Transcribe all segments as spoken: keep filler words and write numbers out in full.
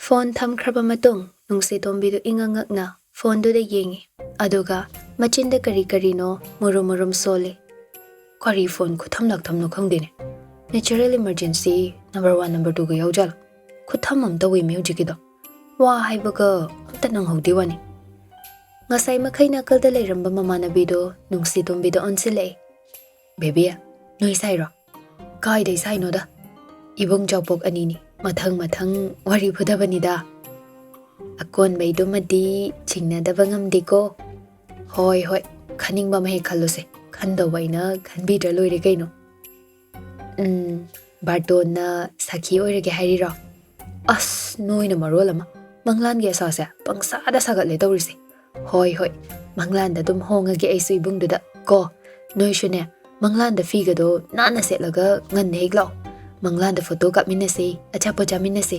Phone ꯊꯝꯈ꯭ꯔꯕ ꯃꯇꯨꯡ ꯅꯨꯡꯁꯤꯇꯣꯝꯕꯤꯗꯨ ꯏꯉꯛ ꯉꯛꯅ ꯐꯣꯟꯗꯨꯗ ꯌꯦꯡꯉꯤ꯫ ꯑꯗꯨꯒ ꯃꯆꯤꯟꯗ ꯀꯔꯤ ꯀꯔꯤꯅꯣ ꯃꯨꯔꯨꯝ ꯃꯨꯔꯨꯝ ꯁꯣꯜꯂꯤ꯫ ꯀꯔꯤ ꯐꯣꯟ ꯈꯨꯊꯝ ꯂꯥꯛꯊꯝꯅꯣ ꯈꯪꯗꯦꯅꯦ꯫ Natural emergency number one, number twoꯒ ꯌꯥꯎꯖꯥꯠꯂꯣ? ꯈꯨꯊꯝ ꯑꯃ ꯇꯧꯋꯤꯃꯤ ꯍꯧꯖꯤꯛꯀꯤꯗꯣ꯫ ꯋꯥ ꯍꯥꯏꯕꯒ ꯑꯝꯇ ꯅꯪꯍꯧꯗꯦ ꯋꯥꯅꯤ꯫ ꯉꯁꯥꯏ ꯃꯈꯩ ꯅꯥꯀꯜꯗ ꯂꯩꯔꯝꯕ ꯃꯃꯥꯟꯅꯕꯤꯗꯣ ꯅꯨꯡꯁꯤꯇꯣꯝꯕꯤꯗ ꯑꯣꯟꯁꯤꯜꯂꯛꯑꯦ꯫ "ꯕꯦꯕꯤ, ꯅꯣꯏ ꯁꯥꯏꯔꯣ?" "ꯀꯥꯏꯗꯩ ꯁꯥꯏꯅꯣꯗ? ꯏꯕꯨꯡ ꯆꯥꯎꯄꯣꯛ ꯑꯅꯤꯅꯤ, ꯃꯊꯪ ꯃꯊꯪ ꯋꯥꯔꯤ ꯐꯨꯗꯕꯅꯤꯗ꯫ ꯑꯀꯣꯟꯕꯩꯗꯨꯃꯗꯤ ꯆꯤꯡꯅꯗꯕ ꯉꯝꯗꯦꯀꯣ꯫ ꯍꯣꯏ ꯍꯣꯏ, ꯈꯟꯅꯤꯡꯕ ꯑꯃ ꯍꯦꯛ ꯈꯜꯂꯨꯁꯦ, ꯈꯟꯗꯧꯕ ꯑꯩꯅ ꯈꯟꯕꯤꯗ꯭ꯔ ꯂꯣꯏꯔꯦ ꯀꯩꯅꯣ꯫ ꯎꯝ, ꯕꯥꯔꯇꯣꯟꯅ ꯁꯥꯈꯤ ꯑꯣꯏꯔꯒꯦ ꯍꯥꯏꯔꯤꯔꯣ? ꯑꯁ, ꯅꯣꯏꯅ ꯃꯔꯣꯜ ꯑꯃ, ꯃꯪꯂꯥꯟꯒꯤ ꯑꯁꯥꯁꯦ ꯄꯪꯁꯥꯗ ꯁꯥꯒꯠꯂꯦ ꯇꯧꯔꯤꯁꯦ꯫ ꯍꯣꯏ ꯍꯣꯏ, ꯃꯪꯂꯥꯟꯗ ꯑꯗꯨꯝ ꯍꯣꯡꯉꯒꯦ ꯑꯩꯁꯨ ꯏꯕꯨꯡꯗꯨꯗ ꯀꯣ꯫ ꯅꯣꯏꯁꯨꯅꯦ, ꯃꯪꯂꯥꯟꯗ ꯐꯤꯒꯗꯣ ꯅꯥꯟꯅ ꯁꯦꯠꯂꯒ ꯉꯟꯅ ꯍꯦꯛ ꯂꯥꯛꯑꯣ꯫ ꯃꯪꯂꯥꯟꯗ ꯐꯣꯇꯣ ꯀꯥꯞꯃꯤꯟꯅꯁꯤ, ꯑꯆꯥꯄꯣꯠ ꯆꯥꯃꯤꯟꯅꯁꯤ꯫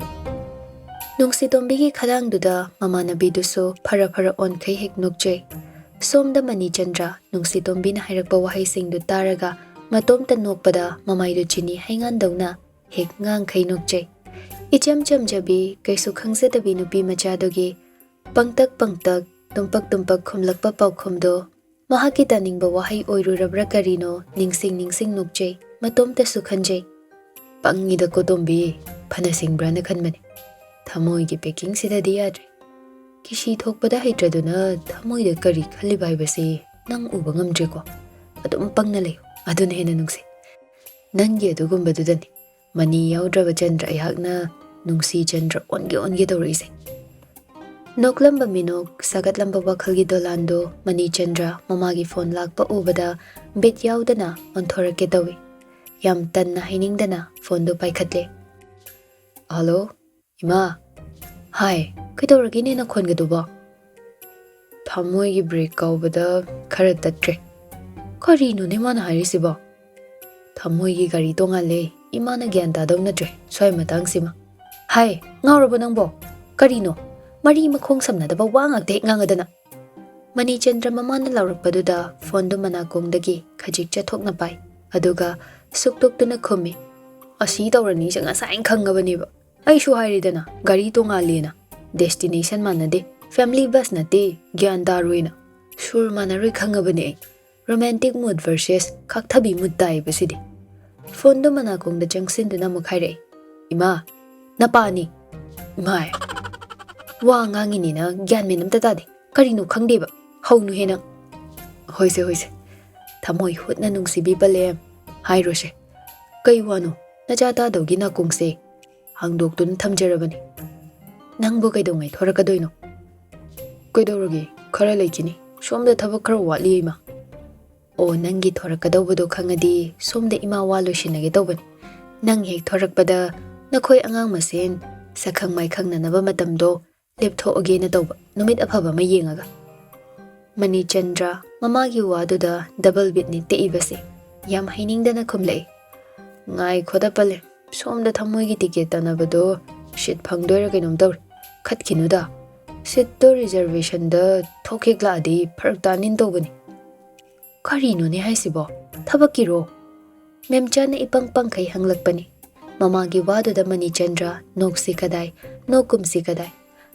ꯅꯨꯡꯁꯤꯇꯣꯝꯕꯤꯒꯤ ꯈꯗꯥꯡꯗꯨꯗ ꯃꯃꯥꯟꯅꯕꯤꯗꯨꯁꯨ ꯐꯔ ꯐꯔ ꯑꯣꯟꯈꯩ ꯍꯦꯛ ꯅꯣꯛꯆꯩ꯫ ꯁꯣꯝꯗ ꯃꯅꯤꯆꯟꯗ꯭ꯔ ꯅꯨꯡꯁꯤꯇꯣꯝꯕꯤꯅ ꯍꯥꯏꯔꯛꯄ ꯋꯥꯍꯩꯁꯤꯡꯗꯨ ꯇꯥꯔꯒ ꯃꯇꯣꯝꯇ ꯅꯣꯛꯄꯗ ꯃꯃꯥꯏꯗꯨ ꯆꯤꯅꯤ ꯍꯩꯉꯥꯟꯗꯧꯅ ꯍꯦꯛ ꯉꯥꯡꯈꯩ ꯅꯣꯛꯆꯩ꯫ ꯏꯆꯝ ꯆꯝꯖꯕꯤ, ꯀꯩꯁꯨ ꯈꯪꯖꯗꯕꯤ ꯅꯨꯄꯤ ꯃꯆꯥꯗꯨꯒꯤ ꯄꯪꯇꯛ ꯄꯪꯇꯛ, ꯇꯨꯝꯄꯛ ꯇꯨꯝꯄꯛ ꯈꯨꯝꯂꯛꯄ ꯄꯥꯎꯈꯨꯝꯗꯣ ꯃꯍꯥꯛꯀꯤ ꯇꯥꯅꯤꯡꯕ ꯋꯥꯍꯩ ꯑꯣꯏꯔꯨꯔꯕ꯭ꯔꯥ ꯀꯔꯤꯅꯣ ꯅꯤꯡꯁꯤꯡ ꯅꯤꯡꯁꯤꯡ ꯅꯣꯛꯆꯩ, ꯃꯇꯣꯝꯇꯁꯨ ꯈꯟꯖꯩ꯫ "ꯄꯪꯉꯤꯗꯀꯣ ꯇꯣꯝꯕꯤ, ꯐꯅ ꯁꯤꯡꯕ꯭ꯔꯥꯅ ꯈꯟꯕꯅꯤ꯫ ꯊꯃꯣꯏꯒꯤ ꯄꯦꯀꯤꯡꯁꯤꯗꯗꯤ ꯌꯥꯗ꯭ꯔꯦ꯫ ꯀꯤꯁꯤ ꯊꯣꯛꯄꯗ ꯍꯩꯇ꯭ꯔꯗꯨꯅ ꯊꯃꯣꯏꯗ ꯀꯔꯤ ꯈꯜꯂꯤꯕ ꯍꯥꯏꯕꯁꯤ ꯅꯪ ꯎꯕ ꯉꯝꯗ꯭ꯔꯦꯀꯣ꯫ ꯑꯗꯨꯝ ꯄꯪꯅ ꯂꯩꯌꯨ, ꯑꯗꯨꯅ ꯍꯦꯟꯅ ꯅꯨꯡꯁꯤ꯫ ꯅꯪꯒꯤ ꯑꯗꯨꯒꯨꯝꯕꯗꯨꯗꯅꯤ ꯃꯅꯤ ꯌꯥꯎꯗ꯭ꯔꯕ ꯆꯟꯗ꯭ꯔ ꯑꯩꯍꯥꯛꯅ ꯅꯨꯡꯁꯤ ꯆꯟꯗ꯭ꯔ ꯑꯣꯟꯒꯦ ꯑꯣꯟꯒꯦ ꯇꯧꯔꯛꯏꯁꯦ꯫" ꯅꯣꯛꯂꯝꯕ ꯃꯤꯅꯣꯛ, ꯁꯥꯒꯠꯂꯝꯕ ꯋꯥꯈꯜꯒꯤ ꯗꯣꯂꯥꯟꯗꯣ ꯃꯅꯤꯆꯟꯗ꯭ꯔ ꯃꯃꯥꯒꯤ ꯐꯣꯟ ꯂꯥꯛꯄ ꯎꯕꯗ ꯕꯤꯠ ꯌꯥꯎꯗꯅ ꯑꯣꯟꯊꯣꯔꯛꯀꯦ ꯇꯧꯏ꯫ ꯌꯥꯝ ꯇꯟꯅ ꯍꯥꯏꯅꯤꯡꯗꯅ ꯐꯣꯟꯗꯣ ꯄꯥꯏꯈꯠꯂꯦ꯫ "ꯍꯜꯂꯣ, ꯏꯃꯥ꯫" "ꯍꯥꯏ, ꯀꯩꯗꯧꯔꯒꯦꯅꯦ ꯅꯈꯣꯟꯒꯗꯨꯕꯣ?" "ꯊꯃꯣꯏꯒꯤ ꯕ꯭ꯔꯦꯛ ꯀꯥꯎꯕꯗ ꯈꯔ ꯇꯠꯈ꯭ꯔꯦ꯫" "ꯀꯔꯤꯅꯣꯅꯦ ꯃꯥꯅ ꯍꯥꯏꯔꯤꯁꯤꯕꯣ? ꯊꯃꯣꯏꯒꯤ ꯒꯥꯔꯤ ꯇꯣꯡꯉꯥꯜꯂꯦ꯫ ꯏꯃꯥꯅ ꯒ꯭ꯌꯥꯟ ꯇꯥꯗꯧ ꯅꯠꯇ꯭ꯔꯦ ꯁ꯭ꯋꯥꯏ ꯃꯇꯥꯡꯁꯤꯃ꯫" "ꯍꯥꯏ, ꯉꯥꯎꯔꯕꯣ ꯅꯪꯕꯣ? ꯀꯔꯤꯅꯣ? ꯃꯔꯤ ꯃꯈꯣꯡ ꯁꯝꯅꯗꯕ ꯋꯥ ꯉꯥꯛꯇ ꯍꯦꯛ ꯉꯥꯡꯉꯗꯅ꯫" ꯃꯅꯤꯆꯟꯗ꯭ꯔ ꯃꯃꯥꯅ ꯂꯥꯎꯔꯛꯄꯗꯨꯗ ꯐꯣꯟꯗꯨ ꯃꯅꯥꯀꯣꯡꯗꯒꯤ ꯈꯖꯤꯛ ꯆꯠꯊꯣꯛꯅ ꯄꯥꯏ꯫ ꯑꯗꯨꯒ ꯁꯨꯛꯇꯣꯛꯇꯨꯅ ꯈꯨꯝꯃꯤ, "ꯑꯁꯤ ꯇꯧꯔꯅꯤꯁꯦ ꯉꯁꯥꯏꯅ ꯈꯪꯉꯕꯅꯦꯕ꯫ ꯑꯩꯁꯨ ꯍꯥꯏꯔꯤꯗꯅ, ꯒꯥꯔꯤ ꯇꯣꯉꯥꯜꯂꯦꯅ꯫ Destination ꯃꯥꯟꯅꯗꯦ, family bus ꯅꯠꯇꯦ, ꯒ꯭ꯌꯥꯟ ꯇꯥꯔꯣꯏꯅ꯫ ꯁꯨꯔ ꯃꯥꯟꯅꯔꯣꯏ ꯈꯪꯉꯕꯅꯦ ꯑꯩ꯫ Romantic mood versus ꯈꯥꯛꯊꯕꯤ mood ꯇꯥꯏꯕꯁꯤꯗꯤ꯫ Phone ꯗꯨ ꯃꯅꯥꯀꯣꯡꯗ ꯆꯪꯁꯤꯟꯗꯨꯅ ꯑꯃꯨꯛ ꯍꯥꯏꯔꯛꯏ, "ꯏꯃꯥ, ꯅꯄꯥꯅꯤ꯫ ꯏꯃꯥꯏ꯫ ꯋꯥ ꯉꯥꯡꯉꯤꯅꯤꯅ ꯒ꯭ꯌꯥꯟ ꯃꯦꯟ ꯑꯝꯇ ꯇꯥꯗꯦ꯫ ꯀꯔꯤꯅꯣ ꯈꯪꯗꯦꯕ꯫ ꯍꯧꯅꯨ ꯍꯦꯟꯅ꯫" "ꯍꯣꯏꯁꯦ, ꯍꯣꯏꯁꯦ꯫ ꯊꯃꯣꯏ ꯍꯨꯠꯅ ꯅꯨꯡꯁꯤꯕꯤ ꯄꯂꯦꯝ, ꯍꯥꯏꯔꯣꯁꯦ꯫ ꯀꯩ ꯋꯥꯅꯣ? ꯅꯆꯥ ꯇꯥꯗꯧꯒꯤ ꯅꯥꯀꯣꯡꯁꯦ ꯍꯥꯡꯗꯣꯛꯇꯨꯅ ꯊꯝꯖꯔꯕꯅꯤ꯫ ꯅꯪꯕꯨ ꯀꯩꯗꯧꯉꯩ ꯊꯣꯔꯛꯀꯗꯣꯏꯅꯣ?" "ꯀꯩꯗꯧꯔꯒꯦ? ꯈꯔ ꯂꯩꯈꯤꯅꯤ꯫ ꯁꯣꯝꯗ ꯊꯕꯛ ꯈꯔ ꯋꯥꯠꯂꯤ, ꯏꯃꯥ꯫" "ꯑꯣ, ꯅꯪꯒꯤ ꯊꯣꯔꯛꯀꯗꯧꯕꯗꯣ ꯈꯪꯉꯗꯤ ꯁꯣꯝꯗ ꯏꯃꯥ ꯋꯥ ꯂꯣꯏꯁꯤꯟꯅꯒꯦ ꯇꯧꯕꯅꯤ꯫ ꯅꯪ ꯍꯦꯛ ꯊꯣꯔꯛꯄꯗ ꯅꯈꯣꯏ ꯑꯉꯥꯡ ꯃꯁꯦꯟ ꯁꯛꯈꯪ ꯃꯥꯏꯈꯪꯅꯅꯕ ꯃꯇꯝꯗꯣ ꯂꯦꯞꯊꯣꯛꯑꯒꯦꯅ ꯇꯧꯕ, ꯅꯨꯃꯤꯠ ꯑꯐꯕ ꯑꯃ ꯌꯦꯡꯉꯒ꯫" ꯃꯅꯤꯆꯟꯗ꯭ꯔ ꯃꯃꯥꯒꯤ ꯋꯥꯗꯨꯗ double beat ꯅꯤ ꯇꯦꯛꯏꯕꯁꯦ꯫ ꯌꯥꯝ ꯍꯩꯅꯤꯡꯗꯅ ꯈꯨꯝꯂꯛꯏ, "ꯉꯥꯏꯈꯣꯗ ꯄꯂꯦꯝ, ꯁꯣꯝꯗ ꯊꯃꯣꯏꯒꯤ ticket ꯇꯥꯟꯅꯕꯗꯣ seat ꯐꯪꯗꯣꯏꯔꯥ ꯀꯩꯅꯣꯝ ꯇꯧꯔꯦ꯫ ꯈꯠꯈꯤꯅꯨꯗ꯫ Seat ꯇꯣ reservation ꯗ ꯊꯣꯛ ꯍꯦꯛ ꯂꯥꯛꯑꯗꯤ ꯐꯔꯛ ꯇꯥꯅꯤꯅ ꯇꯧꯕꯅꯤ꯫" "ꯀꯔꯤꯅꯣꯅꯦ ꯍꯥꯏꯁꯤꯕꯣ? ꯊꯕꯛꯀꯤꯔꯣ?" ꯃꯦꯝꯆꯥꯅ ꯏꯄꯪ ꯄꯪꯈꯩ ꯍꯪꯂꯛꯄꯅꯤ꯫ ꯃꯃꯥꯒꯤ ꯋꯥꯗꯨꯗ ꯃꯅꯤꯆꯟꯗ꯭ꯔ ꯅꯣꯛꯁꯤ ꯀꯗꯥꯏ, ꯅꯣꯛꯀꯨꯝꯁꯤ ꯀꯗꯥꯏ꯫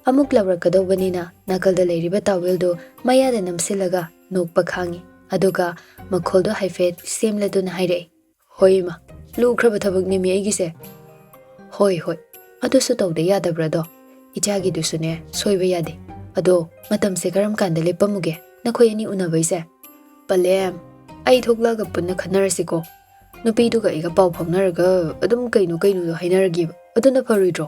ꯑꯃꯨꯛ ꯂꯥꯎꯔꯛꯀꯗꯧꯕꯅꯤꯅ ꯅꯥꯀꯜꯗ ꯂꯩꯔꯤꯕ towel ꯗꯨ ꯃꯌꯥꯗ ꯅꯝꯁꯤꯜꯂꯒ ꯅꯣꯛꯄ ꯈꯥꯡꯉꯤ꯫ ꯑꯗꯨꯒ ꯃꯈꯣꯜꯗꯨ ꯍꯥꯏꯐꯦꯠ ꯁꯦꯝꯂꯗꯨꯅ ꯍꯥꯏꯔꯛꯏ, "ꯍꯣꯏ ꯏꯃꯥ, ꯂꯨꯈ꯭ꯔꯕ ꯊꯕꯛꯅꯤꯃꯤ ꯑꯩꯒꯤꯁꯦ꯫" "ꯍꯣꯏ, ꯍꯣꯏ, ꯑꯗꯨꯁꯨ ꯇꯧꯗ ꯌꯥꯗꯕ꯭ꯔꯥꯗꯣ? ꯏꯆꯥꯒꯤꯗꯨꯁꯨꯅꯦ, ꯁꯣꯏꯕ ꯌꯥꯗꯦ꯫ ꯑꯗꯣ ꯃꯇꯝꯁꯦ ꯀꯔꯝ ꯀꯥꯟꯗ ꯂꯦꯞꯄꯝꯃꯨꯒꯦ, ꯅꯈꯣꯏ ꯑꯅꯤ ꯎꯅꯕꯩꯁꯦ?" "ꯄꯂꯦꯝ, ꯑꯩ ꯊꯣꯛꯂꯛꯑꯒ ꯄꯨꯟꯅ ꯈꯟꯅꯔꯁꯤꯀꯣ꯫ ꯅꯨꯄꯤꯗꯨꯒ ꯑꯩꯒ ꯄꯥꯎ ꯐꯥꯎꯅꯔꯒ ꯑꯗꯨꯝ ꯀꯩꯅꯣ ꯀꯩꯅꯣꯗꯣ ꯍꯥꯏꯅꯔꯒꯦꯕ꯫ ꯑꯗꯨꯅ ꯐꯔꯣꯏꯗ꯭ꯔꯣ?"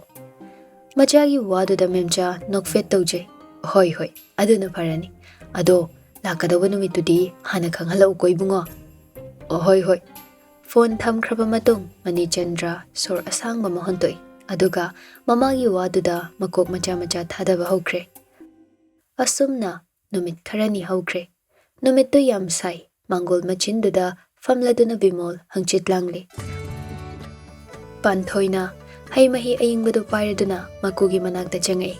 ꯃꯆꯥꯒꯤ ꯋꯥꯗꯨꯗ ꯃꯦꯝꯆꯥ ꯅꯣꯛꯐꯦꯠ ꯇꯧꯖꯩ꯫ "ꯍꯣꯏ, ꯍꯣꯏ, ꯑꯗꯨꯅ ꯐꯔꯅꯤ꯫ ꯑꯗꯣ ꯂꯥꯛꯀꯗꯧꯕ ꯅꯨꯃꯤꯠꯇꯨꯗꯤ ꯍꯥꯟꯅ ꯈꯪꯍꯜꯂꯛꯎꯀꯣ ꯏꯕꯨꯡꯉꯣ꯫" "ꯍꯣꯏ, ꯍꯣꯏ꯫" Phone ꯊꯝꯈ꯭ꯔꯕ ꯃꯇꯨꯡ ꯃꯅꯤꯆꯟꯗ꯭ꯔ ꯁꯣꯔ ꯑꯁꯥꯡꯕ ꯑꯃ ꯍꯣꯟꯗꯣꯛꯏ꯫ ꯑꯗꯨꯒ ꯃꯃꯥꯒꯤ ꯋꯥꯗꯨꯗ ꯃꯀꯣꯛ ꯃꯆꯥ ꯃꯆꯥ ꯊꯥꯗꯕ ꯍꯧꯈ꯭ꯔꯦ꯫ ꯑꯁꯨꯝꯅ ꯅꯨꯃꯤꯠ ꯈꯔꯅꯤ ꯍꯧꯈ꯭ꯔꯦ꯫ ꯅꯨꯃꯤꯠꯇꯨ ꯌꯥꯝ ꯁꯥꯏ꯫ ꯃꯥꯡꯒꯣꯜ ꯃꯆꯤꯟꯗꯨꯗ ꯐꯝꯂꯗꯨꯅ ꯕꯤꯃꯣꯜ ꯍꯪꯆꯤꯠ ꯂꯥꯡꯂꯤ꯫ ꯄꯥꯟꯊꯣꯏꯅ ꯍꯩ ꯃꯍꯤ ꯑꯏꯪꯕꯗꯨ ꯄꯥꯏꯔꯗꯨꯅ ꯃꯀꯨꯒꯤ ꯃꯅꯥꯛꯇ ꯆꯪꯉꯛꯏ꯫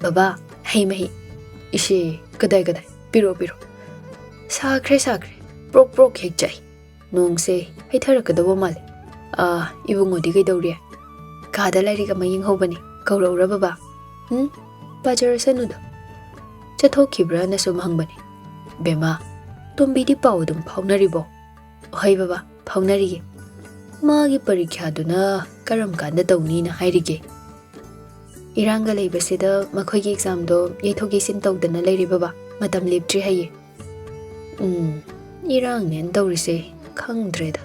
"ꯕꯕꯥ, ꯍꯩ ꯃꯍꯤ꯫" "ꯏꯁꯦ, ꯀꯗꯥꯏ, ꯀꯗꯥꯏ? ꯄꯤꯔꯛꯑꯣ, ꯄꯤꯔꯛꯑꯣ꯫" "ꯁꯥꯈ꯭ꯔꯦ, ꯁꯥꯈ꯭ꯔꯦ꯫ ꯄ꯭ꯔꯣꯛ ꯄ꯭ꯔꯣꯛ ꯍꯦꯛ ꯆꯥꯛꯏ꯫ ꯅꯣꯡꯁꯦ ꯍꯩꯊꯔꯛꯀꯗꯧꯕ ꯃꯥꯜꯂꯦ꯫ ꯑꯥ, ꯏꯕꯨꯡꯉꯣꯗꯤ ꯀꯩꯗꯧꯔꯤ?" ꯀꯥꯗ ꯂꯥꯏꯔꯤꯛ ꯑꯃ ꯌꯦꯡꯍꯧꯕꯅꯤ꯫ ꯀꯧꯔꯛꯎꯔ ꯕꯕꯥ? ꯎꯝ? ꯄꯥꯖꯔꯁꯅꯨꯗ꯫ ꯆꯠꯊꯣꯛꯈꯤꯕ꯭ꯔꯥꯅ ꯁꯨꯝ ꯍꯪꯕꯅꯤ꯫ ꯕꯦꯝꯃ, ꯇꯣꯝꯕꯤꯗꯤ ꯄꯥꯎ ꯑꯗꯨꯝ ꯐꯥꯎꯅꯔꯤꯕꯣ? ꯍꯣꯏ ꯕꯕꯥ, ꯐꯥꯎꯅꯔꯤꯌꯦ꯫ ꯃꯥꯒꯤ ꯄꯔꯤꯈ꯭ꯌꯥꯗꯨꯅ ꯀꯔꯝ ꯀꯥꯟꯗ ꯇꯧꯅꯤꯅ ꯍꯥꯏꯔꯤꯒꯦ? ꯏꯔꯥꯡꯒ ꯂꯩꯕꯁꯤꯗ ꯃꯈꯣꯏꯒꯤ ꯑꯦꯛꯖꯥꯝꯗꯣ ꯌꯩꯊꯣꯛ ꯌꯩꯁꯤꯟ ꯇꯧꯗꯅ ꯂꯩꯔꯤ ꯕꯕꯥ, ꯃꯇꯝ ꯂꯦꯞꯇ꯭ꯔꯤ ꯍꯥꯏꯌꯦ꯫ ꯎꯝ, ꯏꯔꯥꯡꯅꯦꯅ ꯇꯧꯔꯤꯁꯦ, ꯈꯪꯗ꯭ꯔꯦꯗ꯫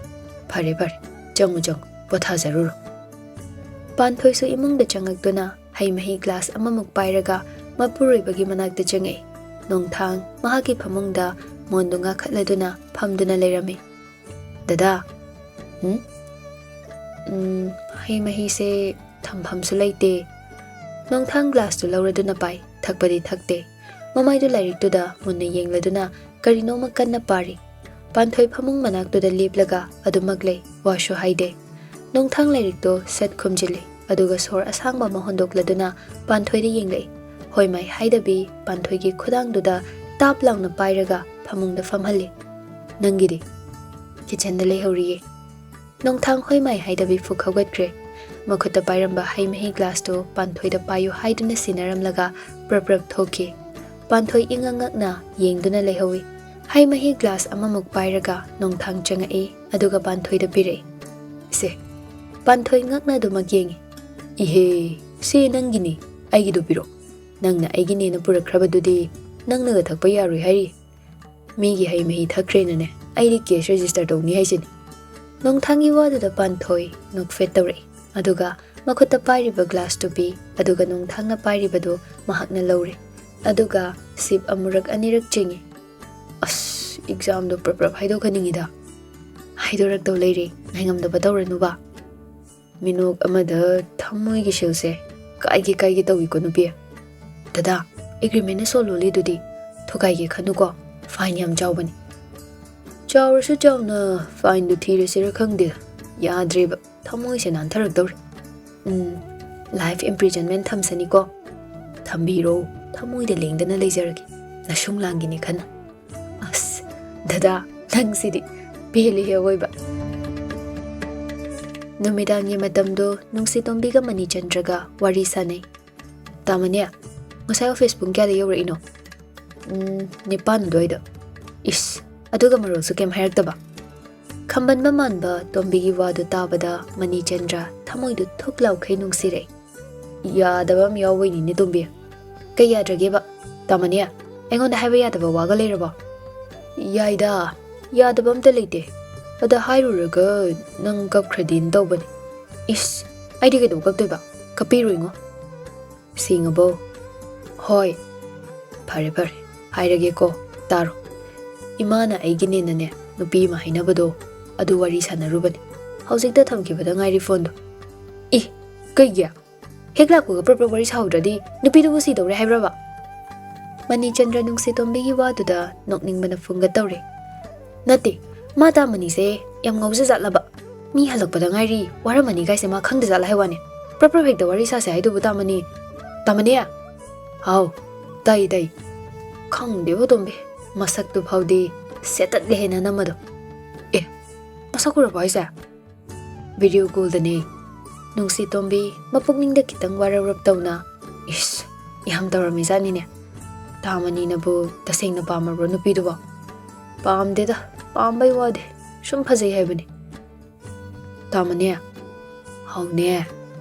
ꯐꯔꯦ ꯐꯔꯦ, ꯆꯪꯉꯨ ꯆꯪꯉꯨ, ꯄꯣꯊꯥꯖꯔꯨꯔꯣ꯫ ꯄꯥꯟꯊꯣꯏꯁꯨ ꯏꯃꯨꯡꯗ ꯆꯪꯉꯛꯇꯨꯅ ꯍꯩ ꯃꯍꯤ ꯒ꯭ꯂꯥꯁ ꯑꯃꯃꯨꯛ ꯄꯥꯏꯔꯒ ꯃꯄꯨꯔꯣꯏꯕꯒꯤ ꯃꯅꯥꯛꯇ ꯆꯪꯉꯛꯏ꯫ ꯅꯣꯡꯊꯥꯡ ꯃꯍꯥꯛꯀꯤ ꯐꯃꯨꯡꯗ ꯃꯣꯟꯗꯨ ꯉꯥꯈꯠꯂꯗꯨꯅ ꯐꯝꯗꯨꯅ ꯂꯩꯔꯝꯃꯤ꯫ "ꯗꯗꯥ, ꯎꯝ? ꯎꯝ, ꯍꯩ ꯃꯍꯤꯁꯦ ꯊꯝꯐꯝꯁꯨ ꯂꯩꯇꯦ꯫" ꯅꯣꯡꯊꯥꯡ ꯒ꯭ꯂꯥꯁꯇꯨ ꯂꯧꯔꯗꯨꯅ ꯄꯥꯏ, ꯊꯛꯄꯗꯤ ꯊꯛꯇꯦ꯫ ꯃꯃꯥꯏꯗꯨ ꯂꯥꯏꯔꯤꯛꯇꯨꯗ ꯃꯨꯟꯅ ꯌꯦꯡꯂꯗꯨꯅ ꯀꯔꯤꯅꯣꯃ ꯀꯟꯅ ꯄꯥꯔꯤ꯫ ꯄꯥꯟꯊꯣꯏ ꯐꯃꯨꯡ ꯃꯅꯥꯛꯇꯨꯗ ꯂꯦꯞꯂꯒ ꯑꯗꯨꯃꯛ ꯂꯩ, ꯋꯥꯁꯨ ꯍꯥꯏꯗꯦ꯫ ꯅꯣꯡꯊꯥꯡ ꯂꯥꯏꯔꯤꯛꯇꯣ ꯁꯠ ꯈꯨꯝꯖꯤꯜꯂꯤ, ꯑꯗꯨꯒ ꯁꯣꯔ ꯑꯁꯥꯡꯕ ꯑꯃ ꯍꯣꯟꯗꯣꯛꯂꯗꯨꯅ ꯄꯥꯟꯊꯣꯏꯗ ꯌꯦꯡꯂꯛꯏ꯫ ꯍꯣꯏ ꯃꯥꯏ ꯍꯥꯏꯗꯕꯤ ꯄꯥꯟꯊꯣꯏꯒꯤ ꯈꯨꯗꯥꯡꯗꯨꯗ ꯇꯥꯞ ꯂꯥꯎꯅ ꯄꯥꯏꯔꯒ ꯐꯃꯨꯡꯗ ꯐꯝꯍꯜꯂꯤ꯫ "ꯅꯪꯒꯤꯗꯤ?" "ꯀꯤꯆꯟꯗ ꯂꯩꯍꯧꯔꯤꯌꯦ꯫" ꯅꯣꯡꯊꯥꯡ ꯍꯣꯏ ꯃꯥꯏ ꯍꯥꯏꯗꯕꯤ ꯐꯨꯛ ꯍꯧꯒꯠꯈ꯭ꯔꯦ꯫ ꯃꯈꯨꯠꯇ ꯄꯥꯏꯔꯝꯕ ꯍꯩ ꯃꯍꯤ ꯒ꯭ꯂꯥꯁꯇꯨ ꯄꯥꯟꯊꯣꯏꯗ ꯄꯥꯏꯌꯨ ꯍꯥꯏꯗꯨꯅ ꯁꯤꯟꯅꯔꯝꯂꯒ ꯄ꯭ꯔꯞ ꯄ꯭ꯔꯞ ꯊꯣꯛꯈꯤ꯫ ꯄꯥꯟꯊꯣꯏ ꯏꯉꯛ ꯉꯛꯅ ꯌꯦꯡꯗꯨꯅ ꯂꯩꯍꯧꯏ꯫ ꯍꯩ ꯃꯍꯤ ꯒ꯭ꯂꯥꯁ ꯑꯃꯃꯨꯛ ꯄꯥꯏꯔꯒ ꯅꯣꯡꯊꯥꯡ ꯆꯪꯉꯛꯏ, ꯑꯗꯨꯒ ꯄꯥꯟꯊꯣꯏꯗ ꯄꯤꯔꯛꯏ꯫ "ꯁꯦ꯫" ꯄꯥꯟꯊꯣꯏ ꯉꯛꯅ ꯑꯗꯨꯃꯛ ꯌꯦꯡꯉꯤ꯫ "ꯏꯍꯦ, ꯁꯦ ꯅꯪꯒꯤꯅꯤ, ꯑꯩꯒꯤꯗꯨ ꯄꯤꯔꯣ꯫ ꯅꯪꯅ ꯑꯩꯒꯤꯅꯦꯅ ꯄꯨꯔꯛꯈ꯭ꯔꯕꯗꯨꯗꯤ ꯅꯪꯅꯒ ꯊꯛꯄ ꯌꯥꯔꯣꯏ ꯍꯥꯏꯔꯤ꯫ ꯃꯤꯒꯤ ꯍꯩ ꯃꯍꯤ ꯊꯛꯈ꯭ꯔꯦꯅꯅꯦ, ꯑꯩꯗꯤ ꯀꯦꯁ ꯔꯦꯖꯤꯁꯇꯔ ꯇꯧꯅꯤ ꯍꯥꯏꯁꯤꯅꯤ꯫" ꯅꯣꯡꯊꯥꯡꯒꯤ ꯋꯥꯗꯨꯗ ꯄꯥꯟꯊꯣꯏ ꯅꯣꯛꯐꯦꯠ ꯇꯧꯔꯛꯏ꯫ ꯑꯗꯨꯒ ꯃꯈꯨꯠꯇ ꯄꯥꯏꯔꯤꯕ ꯒ꯭ꯂꯥꯁꯇꯨ ꯄꯤ, ꯑꯗꯨꯒ ꯅꯣꯡꯊꯥꯡꯅ ꯄꯥꯏꯔꯤꯕꯗꯨ ꯃꯍꯥꯛꯅ ꯂꯧꯔꯦ꯫ ꯑꯗꯨꯒ ꯁꯤꯞ ꯑꯃꯨꯔꯛ ꯑꯅꯤꯔꯛ ꯆꯤꯡꯉꯤ꯫ "ꯑꯁ, ꯑꯦꯛꯖꯥꯝꯗꯣ ꯄ꯭ꯔꯞ ꯄ꯭ꯔꯞ ꯍꯥꯏꯗꯣꯛꯍꯟꯅꯤꯡꯉꯤꯗ꯫" "ꯍꯥꯏꯗꯣꯔꯛꯇꯧ ꯂꯩꯔꯦ, ꯉꯥꯏꯉꯝꯗꯕ ꯇꯧꯔꯅꯨꯕ꯫" ꯃꯤꯅꯣꯛ ꯑꯃꯗ ꯊꯃꯣꯏꯒꯤ ꯁꯤꯜꯁꯦ ꯀꯥꯏꯒꯦ ꯀꯥꯏꯒꯦ ꯇꯧꯏꯀꯣ ꯅꯨꯄꯤ꯫ "ꯗꯗꯥ, ꯑꯦꯒ꯭ꯔꯤꯃꯦꯟꯅ ꯁꯣ ꯂꯣꯜꯂꯤꯗꯨꯗꯤ ꯊꯨꯒꯥꯏꯒꯦ ꯈꯟꯅꯨꯀꯣ, ꯐꯥꯏꯟ ꯌꯥꯝ ꯆꯥꯎꯕꯅꯤ꯫" "ꯆꯥꯎꯔꯁꯨ ꯆꯥꯎꯅ ꯐꯥꯏꯟꯗꯨ ꯊꯤꯔꯁꯤꯔ ꯈꯪꯗꯦ, ꯌꯥꯗ꯭ꯔꯦꯕ, ꯊꯃꯣꯏꯁꯦ ꯅꯥꯟꯊꯔꯛꯇꯧꯔꯦ꯫" "ꯎꯝ, ꯂꯥꯏꯐ ꯏꯝꯄ꯭ꯔꯤꯖꯟꯃꯦꯟ ꯊꯝꯁꯅꯤꯀꯣ꯫" "ꯊꯝꯕꯤꯔꯣ, ꯊꯃꯣꯏꯗ ꯂꯦꯡꯗꯅ ꯂꯩꯖꯔꯒꯦ, ꯅꯁꯨꯡ ꯂꯥꯡꯒꯤꯅꯤ ꯈꯟꯅ꯫" ꯑꯁ, ꯗꯗꯥ, ꯅꯪꯁꯤꯗꯤ ꯄꯦꯜꯂꯤꯍꯦ ꯑꯋꯣꯏꯕ꯫ ꯅꯨꯃꯤꯗꯥꯡꯒꯤ ꯃꯇꯝꯗꯣ ꯅꯨꯡꯁꯤꯇꯣꯝꯕꯤꯒ ꯃꯅꯤꯆꯟꯗ꯭ꯔꯒ ꯋꯥꯔꯤ ꯁꯥꯟꯅꯩ꯫ "ꯇꯥꯃꯅꯤ, ꯉꯁꯥꯏ ꯑꯣꯐꯤꯁ ꯄꯨꯡ ꯀꯌꯥꯗ ꯌꯧꯔꯛꯏꯅꯣ?" "ꯎꯝ, ꯅꯤꯄꯥꯟ ꯑꯗꯨꯋꯥꯏꯗ꯫" "ꯏꯁ, ꯑꯗꯨꯒ ꯃꯔꯣꯜꯁꯨ ꯀꯩꯝ ꯍꯥꯏꯔꯛꯇꯕ?" ꯈꯝꯕꯟꯕ ꯃꯥꯟꯕ ꯇꯣꯝꯕꯤꯒꯤ ꯋꯥꯗꯨ ꯇꯥꯕꯗ ꯃꯅꯤꯆꯟꯗ꯭ꯔ ꯊꯃꯣꯏꯗꯨ ꯊꯨꯛ ꯂꯥꯎꯈꯩ ꯅꯨꯡꯁꯤꯔꯛꯏ꯫ "ꯌꯥꯗꯕ ꯑꯃ ꯌꯥꯎꯕꯩꯅꯤꯅꯦ ꯇꯣꯝꯕꯤ꯫" "ꯀꯩ ꯌꯥꯗ꯭ꯔꯒꯦꯕ? ꯇꯥꯃꯅꯤ, ꯑꯩꯉꯣꯟꯗ ꯍꯥꯏꯕ ꯌꯥꯗꯕ ꯋꯥꯒ ꯂꯩꯔꯕꯣ?" "ꯌꯥꯏꯗ, ꯌꯥꯗꯕ ꯑꯝꯇ ꯂꯩꯇꯦ꯫ ꯑꯗ ꯍꯥꯏꯔꯨꯔꯒ ꯅꯪ ꯀꯞꯈ꯭ꯔꯗꯤꯅ ꯇꯧꯕꯅꯦ꯫" "ꯏꯁ, ꯑꯩꯗꯤ ꯀꯩꯗꯧꯕ ꯀꯞꯇꯣꯏꯕ? ꯀꯞꯄꯤꯔꯣꯏꯉꯣ꯫" "ꯁꯦꯡꯉꯕꯣ?" "ꯍꯣꯏ꯫" "ꯐꯔꯦ ꯐꯔꯦ, ꯍꯥꯏꯔꯒꯦꯀꯣ, ꯇꯥꯔꯣ꯫ ꯏꯃꯥꯅ ꯑꯩꯒꯤꯅꯦꯅꯅꯦ ꯅꯨꯄꯤ ꯑꯃ ꯍꯥꯏꯅꯕꯗꯣ, ꯑꯗꯨ ꯋꯥꯔꯤ ꯁꯥꯟꯅꯔꯨꯕꯅꯦ꯫ ꯍꯧꯖꯤꯛꯇ ꯊꯝꯈꯤꯕꯗ ꯉꯥꯏꯔꯤ ꯐꯣꯟꯗꯣ꯫" "ꯏ, ꯀꯩꯒꯤ? ꯍꯦꯛ ꯂꯥꯛꯄꯒ ꯄ꯭ꯔꯞ ꯄ꯭ꯔꯞ ꯋꯥꯔꯤ ꯁꯥꯍꯧꯗ꯭ꯔꯗꯤ ꯅꯨꯄꯤꯗꯨꯕꯨ ꯁꯤꯗꯧꯔꯦ ꯍꯥꯏꯕ꯭ꯔꯕ?" ꯃꯅꯤꯆꯟꯗ꯭ꯔ ꯅꯨꯡꯁꯤꯇꯣꯝꯕꯤꯒꯤ ꯋꯥꯗꯨꯗ ꯅꯣꯛꯅꯤꯡꯕꯅ ꯐꯨꯡꯒꯠ ꯇꯧꯔꯦ꯫ "ꯅꯠꯇꯦ, ꯃꯥ ꯇꯥꯃꯅꯤꯁꯦ ꯌꯥꯝ ꯉꯥꯎꯖꯖꯥꯠꯂꯕ? ꯃꯤ ꯍꯜꯂꯛꯄꯗ ꯉꯥꯏꯔꯤ, ꯋꯥꯔꯝꯃꯅꯤ ꯀꯥꯏꯁꯦ ꯃꯥ ꯈꯪꯗꯖꯥꯠꯂ ꯍꯥꯏ ꯋꯥꯅꯦ꯫ ꯄ꯭ꯔꯞ ꯄ꯭ꯔꯞ ꯍꯦꯛꯇ ꯋꯥꯔꯤ ꯁꯥꯁꯦ ꯍꯥꯏꯗꯨꯕꯨ ꯇꯥꯃꯅꯤ꯫" "ꯇꯥꯃꯅꯤ?" "ꯍꯥꯎ, ꯇꯥꯏ ꯇꯥꯏ꯫" "ꯈꯪꯗꯦꯕꯣ ꯇꯣꯝꯕꯤ, ꯃꯁꯛꯇꯨ ꯐꯥꯎꯗꯤ ꯁꯦꯠꯇꯠꯂꯦꯍꯦ ꯅꯅꯝꯃꯗꯣ꯫" "ꯑꯦ, ꯃꯁꯛ ꯎꯔꯕꯣ ꯍꯥꯏꯁꯦ?" "ꯚꯤꯗꯤꯑꯣ ꯀꯣꯜꯗꯅꯦ꯫" ꯅꯨꯡꯁꯤꯇꯣꯝꯕꯤ ꯃꯄꯨꯛꯅꯤꯡꯗ ꯈꯤꯇꯪ ꯋꯥꯔꯧꯔꯞ ꯇꯧꯅ, "ꯏꯁ, ꯌꯥꯝ ꯇꯧꯔꯝꯃꯤꯖꯥꯠꯅꯤꯅꯦ꯫ ꯇꯥꯃꯅꯤꯅꯕꯨ ꯇꯁꯦꯡꯅ ꯄꯥꯝꯃꯕ꯭ꯔꯣ ꯅꯨꯄꯤꯗꯨꯕꯣ?" "ꯄꯥꯝꯗꯦꯗ, ꯄꯥꯝꯕꯩ ꯋꯥꯗꯤ, ꯁꯨꯝ ꯐꯖꯩ ꯍꯥꯏꯕꯅꯤ꯫" "ꯇꯥꯃꯅꯤ, ꯍꯥꯎꯅꯦ꯫"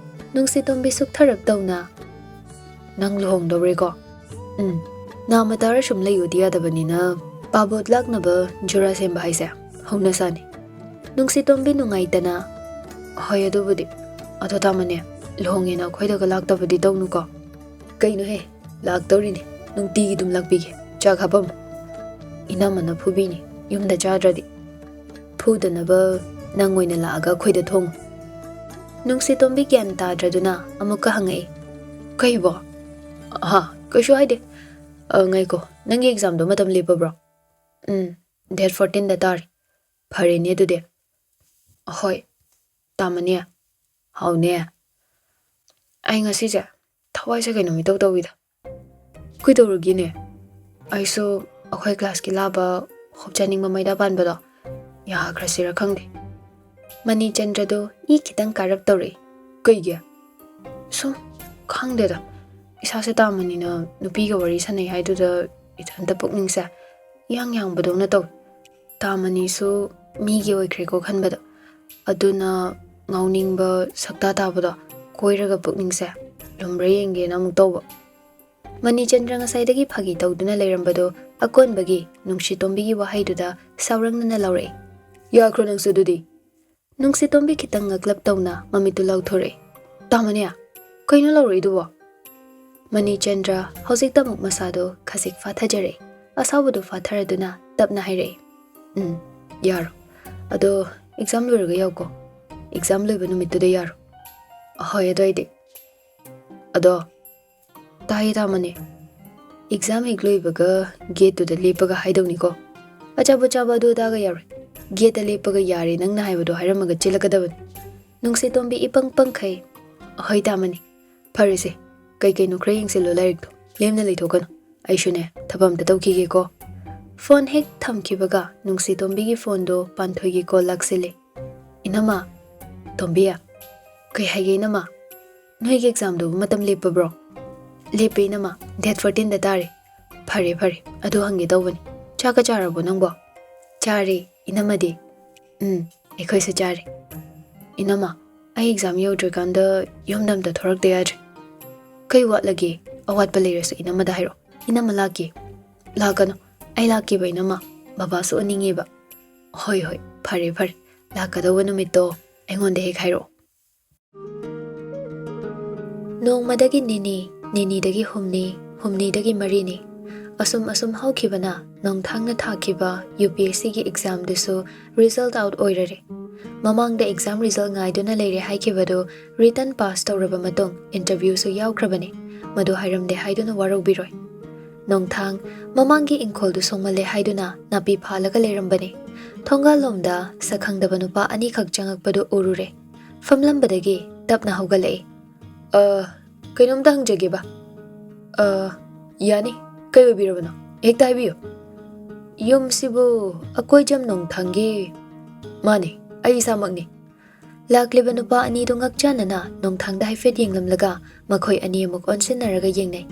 ꯅꯨꯡꯁꯤꯇꯣꯝꯕꯤ ꯁꯨꯛꯊꯔꯞ ꯇꯧꯅ, "ꯅꯪ ꯂꯨꯍꯣꯡꯗꯧꯔꯦꯀꯣ?" "ꯎꯝ, ꯅꯥꯃ ꯇꯥꯔ ꯁꯨꯝ ꯂꯩꯌꯨꯗꯤ ꯌꯥꯗꯕꯅꯤꯅ, ꯄꯥꯕꯣꯠ ꯂꯥꯛꯅꯕ ꯖꯨꯔꯥ ꯁꯦꯝꯕ ꯍꯥꯏꯁꯦ ꯍꯧꯅꯁꯥꯅꯤ꯫" ꯅꯨꯡꯁꯤꯇꯣꯝꯕꯤ ꯅꯨꯡꯉꯥꯏꯇꯅ, "ꯍꯣꯏ, ꯑꯗꯨꯕꯨꯗꯤ꯫ ꯑꯗꯣ ꯇꯥꯃꯅꯤ, ꯂꯨꯍꯣꯡꯉꯦꯅ ꯑꯩꯈꯣꯏꯗꯒ ꯂꯥꯛꯇꯕꯗꯤ ꯇꯧꯅꯨꯀꯣ꯫" "ꯀꯩꯅꯣꯍꯦ, ꯂꯥꯛꯇꯧꯔꯤꯅꯤ, ꯅꯨꯡꯇꯤꯒꯤ ꯑꯗꯨꯝ ꯂꯥꯛꯄꯤꯒꯦ꯫ ꯆꯥꯛ ꯍꯥꯞꯄꯝꯃꯨ꯫" "ꯏꯅꯝꯃꯅ ꯐꯨꯕꯤꯅꯤ, ꯌꯨꯝꯗ ꯆꯥꯗ꯭ꯔꯗꯤ꯫" "ꯐꯨꯗꯅꯕ ꯅꯪ ꯑꯣꯏꯅ ꯂꯥꯛꯑꯒ ꯑꯩꯈꯣꯏꯗ ꯊꯣꯡꯉꯨ꯫" ꯅꯨꯡꯁꯤꯇꯣꯝꯕꯤ ꯒ꯭ꯌꯥꯟ ꯇꯥꯗ꯭ꯔꯗꯨꯅ ꯑꯃꯨꯛꯀ ꯍꯪꯉꯛꯏ, "ꯀꯩꯕꯣ?" "ꯑꯍꯥ, ꯀꯩꯁꯨ ꯍꯥꯏꯗꯦ꯫ ꯑ, ꯉꯥꯏꯈꯣ, ꯅꯪꯒꯤ ꯑꯦꯛꯖꯥꯝꯗꯣ ꯃꯇꯝ ꯂꯦꯞꯄꯕ꯭ꯔꯣ?" "ꯎꯝ, ꯗꯦꯠ ꯐꯣꯔꯇꯤꯟꯗ ꯇꯥꯔꯦ꯫" "ꯐꯔꯦꯅꯦ ꯑꯗꯨꯗꯤ꯫" "ꯍꯣꯏ, ꯇꯥꯃꯅꯤ, ꯍꯥꯎꯅꯦ꯫ ꯑꯩ ꯉꯁꯤꯁꯦ ꯊꯋꯥꯏꯁꯦ ꯀꯩꯅꯣꯝ ꯏꯇꯧ ꯇꯧꯏꯗ꯫" "ꯀꯩꯗꯧꯔꯒꯦꯅꯦ?" "ꯑꯩꯁꯨ ꯑꯩꯈꯣꯏ ꯀ꯭ꯂꯥꯁꯀꯤ ꯂꯥꯕ ꯍꯣꯞꯆꯥꯅꯤꯡꯕ ꯃꯩꯔꯥ ꯄꯥꯟꯕꯗꯣ ꯌꯥꯈ꯭ꯔꯁꯤꯔ ꯈꯪꯗꯦ꯫" ꯃꯅꯤꯆꯟꯗ꯭ꯔꯗꯣ ꯏ ꯈꯤꯇꯪ ꯀꯥꯔꯞ ꯇꯧꯔꯛꯏ꯫ "ꯀꯩꯒꯤ?" "ꯁꯨꯝ, ꯈꯪꯗꯦꯗ, ꯏꯁꯥꯁꯦ ꯇꯥꯃꯅꯤꯅ ꯅꯨꯄꯤꯒ ꯋꯥꯔꯤ ꯁꯥꯟꯅꯩ ꯍꯥꯏꯗꯨꯗ ꯏꯊꯟꯇ ꯄꯨꯛꯅꯤꯡꯁꯦ ꯏꯌꯥꯡ ꯌꯥꯡꯕꯗꯧꯅ ꯇꯧꯏ꯫ ꯇꯥꯃꯅꯤꯁꯨ ꯃꯤꯒꯤ ꯑꯣꯏꯈ꯭ꯔꯦꯀꯣ ꯈꯟꯕꯗꯣ, ꯑꯗꯨꯅ ꯉꯥꯎꯅꯤꯡꯕ ꯁꯛꯇꯥ ꯇꯥꯕꯗꯣ ꯀꯣꯏꯔꯒ ꯄꯨꯛꯅꯤꯡꯁꯦ ꯂꯨꯝꯕ꯭ꯔꯥ ꯌꯦꯡꯒꯦꯅ ꯑꯃꯨꯛ ꯇꯧꯕ꯫" ꯃꯅꯤꯆꯟꯗ꯭ꯔ ꯉꯁꯥꯏꯗꯒꯤ ꯐꯥꯒꯤ ꯇꯧꯗꯨꯅ ꯂꯩꯔꯝꯕꯗꯣ ꯑꯀꯣꯟꯕꯒꯤ ꯅꯨꯡꯁꯤꯇꯣꯝꯕꯤꯒꯤ ꯋꯥꯍꯩꯗꯨꯗ ꯁꯥꯎꯔꯪꯅꯅ ꯂꯥꯎꯔꯛꯏ꯫ "ꯌꯥꯈ꯭ꯔꯣ ꯅꯪꯁꯨ ꯑꯗꯨꯗꯤ꯫" ꯅꯨꯡꯁꯤꯇꯣꯝꯕꯤ ꯈꯤꯇꯪ ꯉꯛꯂꯞ ꯇꯧꯅ ꯃꯃꯤꯠꯇꯨ ꯂꯥꯎꯊꯣꯔꯛꯏ꯫ "ꯇꯥꯃꯅꯤ, ꯀꯩꯅꯣ ꯂꯥꯎꯔꯛꯏꯗꯨꯕꯣ?" ꯃꯅꯤꯆꯟꯗ꯭ꯔ ꯍꯧꯖꯤꯛꯇ ꯑꯃꯨꯛ ꯃꯁꯥꯗꯣ ꯈꯖꯤꯛ ꯐꯥꯊꯖꯔꯛꯏ꯫ ꯑꯁꯥꯎꯕꯗꯨ ꯐꯥꯊꯔꯗꯨꯅ ꯇꯞꯅ ꯍꯥꯏꯔꯛꯏ꯫ "ꯎꯝ, ꯌꯥꯔꯣ꯫ ꯑꯗꯣ ꯑꯦꯛꯖꯥꯝ ꯂꯣꯏꯔꯒ ꯌꯥꯎꯀꯣ꯫ ꯑꯦꯛꯖꯥꯝ ꯂꯣꯏꯕ ꯅꯨꯃꯤꯠꯇꯨꯗ ꯌꯥꯔꯣ꯫" "ꯑꯍꯣꯏ, ꯑꯗꯨ ꯑꯣꯏꯗꯤ꯫ ꯑꯗꯣ, ꯇꯥꯏꯌꯦ ꯇꯥꯃꯅꯤ, ꯑꯦꯛꯖꯥꯝ ꯍꯦꯛ ꯂꯣꯏꯕꯒ ꯒꯦꯠꯇꯨꯗ ꯂꯦꯞꯄꯒ ꯍꯥꯏꯗꯧꯅꯤꯀꯣ꯫ ꯑꯆꯥꯄꯣꯠ ꯆꯥꯕ ꯑꯗꯨ ꯑꯗꯥꯒ ꯌꯥꯔꯣꯏ꯫ ꯒꯦꯠꯇ ꯂꯦꯞꯄꯒ ꯌꯥꯔꯦ ꯅꯪꯅ ꯍꯥꯏꯕꯗꯣ ꯍꯥꯏꯔꯝꯃꯒ ꯆꯦꯜꯂꯛꯀꯗꯕꯅꯤ꯫" ꯅꯨꯡꯁꯤꯇꯣꯝꯕꯤ ꯏꯄꯪ ꯄꯪꯈꯩ, "ꯍꯣꯏ ꯇꯥꯃꯅꯤ, ꯐꯔꯦꯁꯦ, ꯀꯩ ꯀꯩꯅꯣ ꯈꯔ ꯌꯦꯡꯁꯤꯜꯂꯣ ꯂꯥꯏꯔꯤꯛꯇꯣ, ꯂꯦꯝꯅ ꯂꯩꯊꯣꯛꯀꯅꯨ꯫ ꯑꯩꯁꯨꯅꯦ, ꯊꯕꯛ ꯑꯝꯇ ꯇꯧꯈꯤꯒꯦꯀꯣ꯫" ꯐꯣꯟ ꯍꯦꯛ ꯊꯝꯈꯤꯕꯒ ꯅꯨꯡꯁꯤꯇꯣꯝꯕꯤꯒꯤ ꯐꯣꯟꯗꯣ ꯄꯥꯟꯊꯣꯏꯒꯤ ꯀꯣꯜ ꯂꯥꯛꯁꯤꯜꯂꯦ꯫ "ꯏꯅꯝꯃ꯫" "ꯇꯣꯝꯕꯤ꯫" "ꯀꯩ ꯍꯥꯏꯒꯦ ꯏꯅꯝꯃ? ꯅꯣꯏꯒꯤ ꯑꯦꯛꯖꯥꯝꯗꯨꯕꯨ ꯃꯇꯝ ꯂꯦꯞꯄꯕ꯭ꯔꯣ?" "ꯂꯦꯞꯄꯦ ꯏꯅꯝꯃ, ꯗꯦꯠ ꯐꯣꯔꯇꯤꯟꯗ ꯇꯥꯔꯦ꯫" "ꯐꯔꯦ ꯐꯔꯦ, ꯑꯗꯨ ꯍꯪꯒꯦ ꯇꯧꯕꯅꯤ, ꯆꯥꯛꯀ ꯆꯥꯔꯕꯣ ꯅꯪꯕꯣ?" "ꯆꯥꯔꯦ, ꯏꯅꯝꯃꯗꯤ?" "ꯎꯝ, ꯑꯩꯈꯣꯏꯁꯨ ꯆꯥꯔꯦ꯫" "ꯏꯅꯝꯃ, ꯑꯩ ꯑꯦꯛꯖꯥꯝ ꯌꯧꯗ꯭ꯔꯤꯀꯥꯟꯗ ꯌꯨꯝꯗ ꯑꯝꯇ ꯊꯣꯔꯛꯇ ꯌꯥꯗ꯭ꯔꯦ꯫" "ꯀꯩ ꯋꯥꯠꯂꯒꯦ? ꯑꯋꯥꯠꯄ ꯂꯩꯔꯁꯨ ꯏꯅꯝꯃꯗ ꯍꯥꯏꯔꯣ, ꯏꯅꯝꯃ ꯂꯥꯛꯀꯦ꯫" "ꯂꯥꯛꯀꯅꯨ, ꯑꯩ ꯂꯥꯛꯀꯦꯕ ꯏꯅꯝꯃ, ꯕꯕꯥꯁꯨ ꯎꯅꯤꯡꯉꯦꯕ꯫" "ꯍꯣꯏ ꯍꯣꯏ, ꯐꯔꯦ ꯐꯔꯦ, ꯂꯥꯛꯀꯗꯧꯕ ꯅꯨꯃꯤꯠꯇꯣ ꯑꯩꯉꯣꯟꯗ ꯍꯦꯛ ꯍꯥꯏꯔꯛꯑꯣ꯫" ꯅꯣꯡꯃꯗꯒꯤ ꯅꯤꯅꯤ, ꯅꯤꯅꯤꯗꯒꯤ ꯍꯨꯝꯅꯤ, ꯍꯨꯝꯅꯤꯗꯒꯤ ꯃꯔꯤꯅꯤ, ꯑꯁꯨꯝ ꯑꯁꯨꯝ ꯍꯧꯈꯤꯕꯅ ꯅꯣꯡꯊꯥꯡꯅ ꯊꯥꯈꯤꯕ ꯌꯨ ꯄꯤ ꯑꯦꯁ ꯁꯤꯒꯤ ꯑꯦꯛꯖꯥꯝꯗꯨꯁꯨ ꯔꯤꯖꯜꯠ ꯑꯥꯎꯠ ꯑꯣꯏꯔꯔꯦ꯫ ꯃꯃꯥꯡꯗ ꯑꯦꯛꯖꯥꯝ ꯔꯤꯖꯜꯠ ꯉꯥꯏꯗꯨꯅ ꯂꯩꯔꯦ ꯍꯥꯏꯈꯤꯕꯗꯨ ꯔꯤꯇꯟ ꯄꯥꯁ ꯇꯧꯔꯕ ꯃꯇꯨꯡ ꯏꯟꯇꯔꯚ꯭ꯌꯨꯁꯨ ꯌꯥꯎꯈ꯭ꯔꯕꯅꯤ꯫ ꯃꯗꯨ ꯍꯥꯏꯔꯝꯗꯦ ꯍꯥꯏꯗꯨꯅ ꯋꯥꯔꯧꯕꯤꯔꯣꯏ꯫ ꯅꯣꯡꯊꯥꯡ ꯃꯃꯥꯡꯒꯤ ꯏꯪꯈꯣꯜꯗꯨ ꯁꯣꯡꯃꯜꯂꯦ ꯍꯥꯏꯗꯨꯅ ꯅꯥꯄꯤ ꯐꯥꯜꯂꯒ ꯂꯩꯔꯝꯕꯅꯤ꯫ ꯊꯣꯡꯒꯥꯜꯂꯣꯝꯗ ꯁꯛꯈꯪꯗꯕ ꯅꯨꯄꯥ ꯑꯅꯤꯈꯛ ꯆꯪꯉꯛꯄꯗꯨ ꯎꯔꯨꯔꯦ꯫ ꯐꯝꯂꯝꯕꯗꯒꯤ ꯇꯞꯅ ꯍꯧꯒꯠꯂꯛꯏ꯫ "ꯑ, ꯀꯩꯅꯣꯝꯇ ꯍꯪꯖꯒꯦꯕ꯫" "ꯑ, ꯌꯥꯅꯤ, ꯀꯩ ꯑꯣꯏꯕꯤꯔꯕꯅꯣ? ꯍꯦꯛꯇ ꯍꯥꯏꯕꯤꯌꯨ꯫" "ꯌꯨꯝꯁꯤꯕꯨ ꯑꯀꯣꯏꯖꯝ ꯅꯣꯡꯊꯥꯡꯒꯤ?" "ꯃꯥꯅꯤ, ꯑꯩ ꯏꯁꯥꯃꯛꯅꯤ꯫" ꯂꯥꯛꯂꯤꯕ ꯅꯨꯄꯥ ꯑꯅꯤꯗꯨ ꯉꯛꯆꯥꯟꯅꯅ ꯅꯣꯡꯊꯥꯡꯗ ꯍꯥꯏꯐꯦꯠ ꯌꯦꯡꯂꯝꯂꯒ ꯃꯈꯣꯏ ꯑꯅꯤ ꯑꯃꯨꯛ ꯑꯣꯟꯁꯤꯟꯅꯔꯒ ꯌꯦꯡꯅꯩ꯫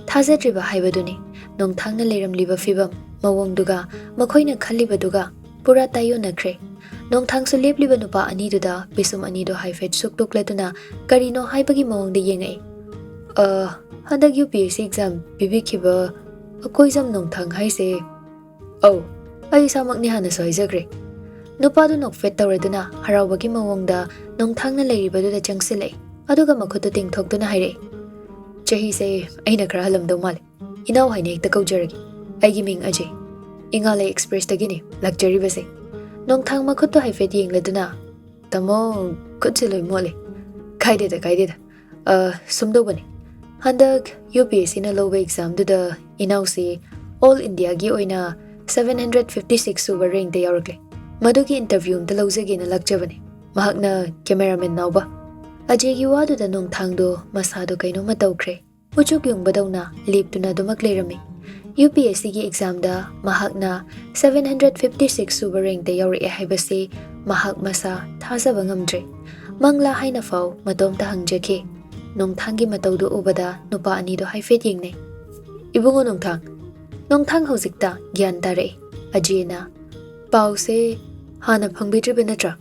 ꯊꯥꯖꯗ꯭ꯔꯤꯕ ꯍꯥꯏꯕꯗꯨꯅꯤ꯫ ꯅꯣꯡꯊꯥꯡꯅ ꯂꯩꯔꯝꯂꯤꯕ ꯐꯤꯕꯝ, ꯃꯑꯣꯡꯗꯨꯒ ꯃꯈꯣꯏꯅ ꯈꯜꯂꯤꯕꯗꯨꯒ ꯄꯨꯔꯥ ꯇꯥꯏꯌꯣꯟꯅꯈ꯭ꯔꯦ꯫ ꯅꯣꯡꯊꯥꯡꯁꯨ ꯂꯦꯞꯂꯤꯕ ꯅꯨꯄꯥ ꯑꯅꯤꯗꯨꯗ ꯄꯤꯁꯨꯝ ꯑꯅꯤꯗꯨ ꯍꯥꯏꯐꯦꯠ ꯁꯨꯛꯇꯣꯛꯂꯗꯨꯅ ꯀꯔꯤꯅꯣ ꯍꯥꯏꯕꯒꯤ ꯃꯑꯣꯡꯗ ꯌꯦꯡꯉꯛꯏ꯫ "ꯑ, ꯍꯟꯗꯛ U P S C exam ꯄꯤꯕꯤꯈꯤꯕ Akoijam ꯅꯣꯡꯊꯥꯡ ꯍꯥꯏꯁꯦ?" "ꯑꯧ, ꯑꯩ ꯏꯁꯥꯃꯛꯅꯤ ꯍꯥꯟꯅꯁꯨ ꯍꯥꯏꯖꯈ꯭ꯔꯦ꯫" ꯅꯨꯄꯥꯗꯨ ꯅꯣꯛꯐꯦꯠ ꯇꯧꯔꯗꯨꯅ ꯍꯔꯥꯎꯕꯒꯤ ꯃꯑꯣꯡꯗ ꯅꯣꯡꯊꯥꯡꯅ ꯂꯩꯔꯤꯕꯗꯨꯗ ꯆꯪꯁꯤꯜꯂꯛꯏ꯫ ꯑꯗꯨꯒ ꯃꯈꯨꯠꯇꯨ ꯇꯤꯡꯊꯣꯛꯇꯨꯅ ꯍꯥꯏꯔꯛꯏ, "ꯆꯍꯤꯁꯦ ꯑꯩꯅ ꯈꯔ ꯍꯜꯂꯝꯗꯧ ꯃꯥꯜꯂꯦ꯫ ꯏꯅꯥꯎ ꯍꯥꯏꯅ ꯍꯦꯛꯇ ꯀꯧꯖꯔꯒꯦ꯫ ꯑꯩꯒꯤ ꯃꯤꯡ ꯑꯖꯦ꯫ ꯏꯉꯥꯂꯩ ꯑꯦꯛꯁꯄ꯭ꯔꯦꯁꯇꯒꯤꯅꯤ ꯂꯥꯛꯆꯔꯤꯕꯁꯦ꯫" ꯅꯣꯡꯊꯥꯡ ꯃꯈꯨꯠꯇꯨ ꯍꯥꯏꯐꯦꯠ ꯌꯦꯡꯂꯗꯨꯅ, "ꯇꯥꯃꯣ, ꯈꯨꯠꯁꯦ ꯂꯣꯏ ꯃꯣꯠꯂꯦ꯫" "ꯀꯥꯏꯗꯦꯗ, ꯀꯥꯏꯗꯦꯗ꯫ ꯑ, ꯁꯨꯝꯗꯧꯕꯅꯤ꯫ ꯍꯟꯗꯛ ꯌꯨ ꯄꯤ ꯑꯦꯁ ꯁꯤꯅ ꯂꯧꯕ ꯑꯦꯛꯖꯥꯝꯗꯨꯗ ꯏꯅꯥꯎꯁꯤ ꯑꯣꯜ ꯏꯟꯗꯤꯌꯥꯒꯤ ꯑꯣꯏꯅ ꯁꯚꯦꯟ ꯍꯟꯗ꯭ꯔꯦꯠ ꯐꯤꯐꯇꯤ ꯁꯤꯛꯁ ꯁꯨꯕ ꯔꯦꯡꯛꯇ ꯌꯥꯎꯔꯛꯂꯦ꯫ ꯃꯗꯨꯒꯤ ꯏꯟꯇꯔꯚ꯭ꯌꯨ ꯑꯝꯇ ꯂꯧꯖꯒꯦꯅ ꯂꯥꯛꯆꯕꯅꯤ꯫ ꯃꯍꯥꯛꯅ ꯀꯦꯃꯦꯔꯥꯃꯦꯟ ꯅꯥꯎꯕ꯫" ꯑꯖꯦꯒꯤ ꯋꯥꯗꯨꯗ ꯅꯣꯡꯊꯥꯡꯗꯣ ꯃꯁꯥꯗꯣ ꯀꯩꯅꯣꯝꯃ ꯇꯧꯈ꯭ꯔꯦ꯫ ꯎꯆꯨꯛ ꯌꯨꯡꯕꯗꯧꯅ ꯂꯦꯞꯇꯨꯅ ꯑꯗꯨꯃꯛ ꯂꯩꯔꯝꯃꯤ꯫ ꯌꯨ ꯄꯤ ꯑꯦꯁ ꯁꯤꯒꯤ ꯑꯦꯛꯖꯥꯝꯗ ꯃꯍꯥꯛꯅ ꯁꯚꯦꯟ ꯍꯟꯗ꯭ꯔꯦꯠ ꯐꯤꯐꯇꯤ ꯁꯤꯛꯁ ꯁꯨꯕ ꯔꯦꯡꯛꯇ ꯌꯥꯎꯔꯛꯑꯦ ꯍꯥꯏꯕꯁꯤ ꯃꯍꯥꯛ ꯃꯁꯥ ꯊꯥꯖꯕ ꯉꯝꯗ꯭ꯔꯦ꯫ ꯃꯪꯂꯥ ꯍꯥꯏꯅ ꯐꯥꯎ ꯃꯇꯣꯝꯇ ꯍꯪꯖꯈꯤ꯫ ꯅꯣꯡꯊꯥꯡꯒꯤ ꯃꯇꯧꯗꯨ ꯎꯕꯗ ꯅꯨꯄꯥ ꯑꯅꯤꯗꯨ ꯍꯥꯏꯐꯦꯠ ꯌꯦꯡꯅꯩ꯫ "ꯏꯕꯨꯡꯉꯣ ꯅꯣꯡꯊꯥꯡ꯫" ꯅꯣꯡꯊꯥꯡ ꯍꯧꯖꯤꯛꯇ ꯒ꯭ꯌꯥꯟ ꯇꯥꯔꯛꯏ꯫ ꯑꯖꯦꯅ, "ꯄꯥꯎꯁꯦ ꯍꯥꯟꯅ ꯐꯪꯕꯤꯗ꯭ꯔꯤꯕ ꯅꯠꯇ꯭ꯔꯥ?"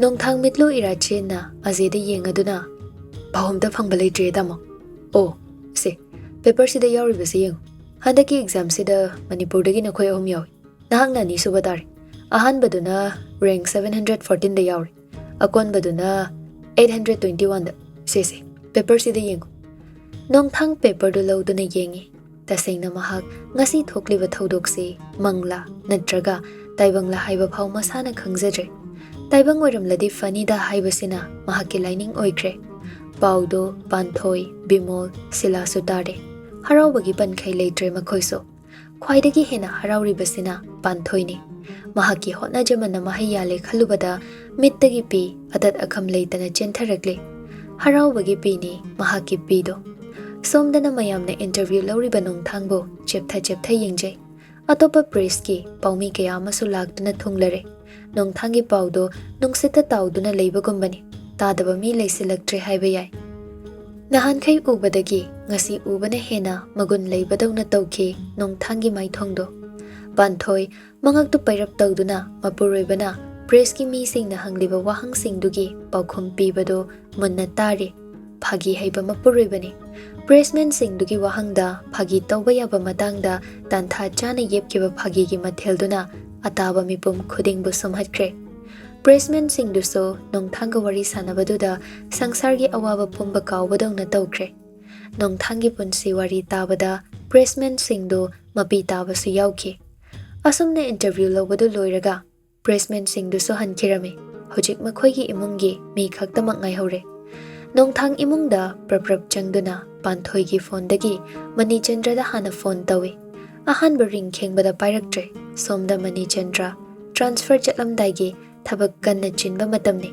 ꯅꯣꯡꯊꯥꯡ ꯃꯤꯠꯂꯨ ꯏꯔꯥ ꯆꯦꯟꯅ ꯑꯖꯦꯗ ꯌꯦꯡꯉꯗꯨꯅ, "ꯄꯥꯎ ꯑꯝꯇ ꯐꯪꯕ ꯂꯩꯇ꯭ꯔꯤꯌꯦ, ꯇꯥꯃꯣ꯫ ꯑꯣ, ꯁꯦ, ꯄꯦꯄꯔꯁꯤꯗ ꯌꯥꯎꯔꯤꯕꯁꯦ ꯌꯦꯡꯉꯨ꯫ ꯍꯟꯗꯛꯀꯤ ꯑꯦꯛꯖꯥꯝꯁꯤꯗ ꯃꯅꯤꯄꯨꯔꯗꯒꯤ ꯅꯈꯣꯏ ꯑꯍꯨꯝ ꯌꯥꯎꯏ꯫ ꯅꯍꯥꯛꯅ ꯑꯅꯤꯁꯨꯕ ꯇꯥꯔꯦ꯫ ꯑꯍꯥꯟꯕꯗꯨꯅ ꯔꯦꯡꯛ ꯁꯚꯦꯟ ꯍꯟꯗ꯭ꯔꯦꯠ ꯐꯣꯔꯇꯤꯟꯗ ꯌꯥꯎꯔꯦ꯫ ꯑꯀꯣꯟꯕꯗꯨꯅ ꯑꯩꯠ ꯍꯟꯗ꯭ꯔꯦꯠ ꯇ꯭ꯋꯦꯟꯇꯤ ꯋꯥꯟꯗ꯫ ꯁꯦ, ꯁꯦ, ꯄꯦꯄꯔꯁꯤꯗ ꯌꯦꯡꯉꯨ꯫" ꯅꯣꯡꯊꯥꯡ ꯄꯦꯄꯔꯗꯨ ꯂꯧꯗꯨꯅ ꯌꯦꯡꯉꯤ꯫ ꯇꯁꯦꯡꯅ ꯃꯍꯥꯛ ꯉꯁꯤ ꯊꯣꯛꯂꯤꯕ ꯊꯧꯗꯣꯛꯁꯤ ꯃꯪꯂꯥ ꯅꯠꯇ꯭ꯔꯒ ꯇꯥꯏꯕꯪꯂꯥ ꯍꯥꯏꯕ ꯐꯥꯎ ꯃꯁꯥꯅ ꯈꯪꯖꯗ꯭ꯔꯦ꯫ ꯇꯥꯏꯕꯪ ꯑꯣꯏꯔꯝꯂꯗꯤ ꯐꯅꯤꯗ ꯍꯥꯏꯕꯁꯤꯅ ꯃꯍꯥꯛꯀꯤ ꯂꯥꯏꯅꯤꯡ ꯑꯣꯏꯈ꯭ꯔꯦ꯫ ꯄꯥꯎꯗꯨ ꯄꯥꯟꯊꯣꯏ, ꯕꯤꯃꯣꯜ, ꯁꯤꯂꯥꯁꯨ ꯇꯥꯔꯦ꯫ ꯍꯔꯥꯎꯕꯒꯤ ꯄꯟꯈꯩ ꯂꯩꯇ꯭ꯔꯦ ꯃꯈꯣꯏꯁꯨ꯫ ꯈ꯭ꯋꯥꯏꯗꯒꯤ ꯍꯦꯟꯅ ꯍꯔꯥꯎꯔꯤꯕꯁꯤꯅ ꯄꯥꯟꯊꯣꯏꯅꯤ꯫ ꯃꯍꯥꯛꯀꯤ ꯍꯣꯠꯅꯖꯃꯟꯅ ꯃꯍꯩ ꯌꯥꯜꯂꯦ ꯈꯜꯂꯨꯕꯗ ꯃꯤꯠꯇꯒꯤ ꯄꯤ ꯑꯇꯠ ꯑꯈꯝ ꯂꯩꯇꯅ ꯆꯦꯟꯊꯔꯛꯂꯦ꯫ ꯍꯔꯥꯎꯕꯒꯤ ꯄꯤꯅꯤ ꯃꯍꯥꯛꯀꯤ ꯄꯤꯗꯣ꯫ ꯁꯣꯝꯗꯅ ꯃꯌꯥꯝꯅ ꯏꯟꯇꯔꯚ꯭ꯌꯨ ꯂꯧꯔꯤꯕ ꯅꯣꯡꯊꯥꯡꯕꯨ ꯆꯦꯞꯊ ꯆꯦꯞꯊ ꯌꯦꯡꯖꯩ꯫ ꯑꯇꯣꯞꯄ ꯄ꯭ꯔꯦꯁꯀꯤ ꯄꯥꯎꯃꯤ ꯀꯌꯥ ꯑꯃꯁꯨ ꯂꯥꯛꯇꯨꯅ ꯊꯨꯡꯂꯔꯦ꯫ ꯅꯣꯡꯊꯥꯡꯒꯤ ꯄꯥꯎꯗꯣ ꯅꯨꯡꯁꯤꯠꯇ ꯇꯥꯎꯗꯨꯅ ꯂꯩꯕꯒꯨꯝꯕꯅꯤ꯫ ꯇꯥꯗꯕ ꯃꯤ ꯂꯩꯁꯤꯜꯂꯛꯇ꯭ꯔꯦ ꯍꯥꯏꯕ ꯌꯥꯏ꯫ ꯅꯍꯥꯟꯈꯩ ꯎꯕꯗꯒꯤ ꯉꯁꯤ ꯎꯕꯅ ꯍꯦꯟꯅ ꯃꯒꯨꯟ ꯂꯩꯕꯗꯧꯅ ꯇꯧꯈꯤ ꯅꯣꯡꯊꯥꯡꯒꯤ ꯃꯥꯏꯊꯣꯡꯗꯣ꯫ ꯄꯥꯟꯊꯣꯏ ꯃꯉꯛꯇꯨ ꯄꯩꯔꯞ ꯇꯧꯗꯨꯅ ꯃꯄꯨꯔꯣꯏꯕꯅ ꯄ꯭ꯔꯦꯁꯀꯤ ꯃꯤꯁꯤꯡꯅ ꯍꯪꯂꯤꯕ ꯋꯥꯍꯪꯁꯤꯡꯗꯨꯒꯤ ꯄꯥꯎꯈꯨꯝ ꯄꯤꯕꯗꯨ ꯃꯨꯟꯅ ꯇꯥꯔꯤ꯫ ꯐꯥꯒꯤ ꯍꯩꯕ ꯃꯄꯨꯔꯣꯏꯕꯅꯤ꯫ ꯄ꯭ꯔꯦꯁꯃꯦꯟꯁꯤꯡꯗꯨꯒꯤ ꯋꯥꯍꯪꯗ ꯐꯥꯒꯤ ꯇꯧꯕ ꯌꯥꯕ ꯃꯇꯥꯡꯗ ꯇꯥꯟꯊꯥ ꯆꯥꯅ ꯌꯦꯞꯈꯤꯕ ꯐꯥꯒꯤꯒꯤ ꯃꯊꯦꯜꯗꯨꯅ ꯑꯇꯥꯕ ꯃꯤꯄꯨꯝ ꯈꯨꯗꯤꯡꯕꯨ ꯁꯨꯝꯍꯠꯈ꯭ꯔꯦ꯫ ꯄ꯭ꯔꯦꯁꯃꯦꯟꯁꯤꯡꯗꯨꯁꯨ ꯅꯣꯡꯊꯥꯡꯒ ꯋꯥꯔꯤ ꯁꯥꯟꯅꯕꯗꯨꯗ ꯁꯪꯁꯥꯔꯒꯤ ꯑꯋꯥꯕ ꯄꯨꯝꯕ ꯀꯥꯎꯕꯗꯧꯅ ꯇꯧꯈ꯭ꯔꯦ꯫ ꯅꯣꯡꯊꯥꯡꯒꯤ ꯄꯨꯟꯁꯤ ꯋꯥꯔꯤ ꯇꯥꯕꯗ ꯄ꯭ꯔꯦꯁꯃꯦꯟꯁꯤꯡꯗꯨ ꯃꯄꯤ ꯇꯥꯕꯁꯨ ꯌꯥꯎꯈꯤ꯫ ꯑꯁꯨꯝꯅ ꯏꯟꯇꯔꯚ꯭ꯌꯨ ꯂꯧꯕꯗꯨ ꯂꯣꯏꯔꯒ ꯄ꯭ꯔꯦꯁꯃꯦꯟꯁꯤꯡꯗꯨꯁꯨ ꯍꯟꯈꯤꯔꯝꯃꯤ꯫ ꯍꯧꯖꯤꯛ ꯃꯈꯣꯏꯒꯤ ꯏꯃꯨꯡꯒꯤ ꯃꯤ ꯈꯛꯇꯃꯛ ꯉꯥꯏꯍꯧꯔꯦ꯫ ꯅꯣꯡꯊꯥꯡ ꯏꯃꯨꯡꯗ ꯄ꯭ꯔꯞ ꯄ꯭ꯔꯞ ꯆꯪꯗꯨꯅ ꯄꯥꯟꯊꯣꯏꯒꯤ ꯐꯣꯟꯗꯒꯤ ꯃꯅꯤꯆꯟꯗ꯭ꯔꯗ ꯍꯥꯟꯅ ꯐꯣꯟ ꯇꯧꯏ꯫ ꯑꯍꯥꯟꯕ ꯔꯤꯡ ꯈꯦꯡꯕꯗ ꯄꯥꯏꯔꯛꯇ꯭ꯔꯦ꯫ ꯁꯣꯝꯗ ꯃꯅꯤꯆꯟꯗ꯭ꯔ ꯇ꯭ꯔꯥꯟꯁꯐꯔ ꯆꯠꯂꯝꯗꯥꯏꯒꯤ ꯊꯕꯛ ꯀꯟꯅ ꯆꯤꯟꯕ ꯃꯇꯝꯅꯤ꯫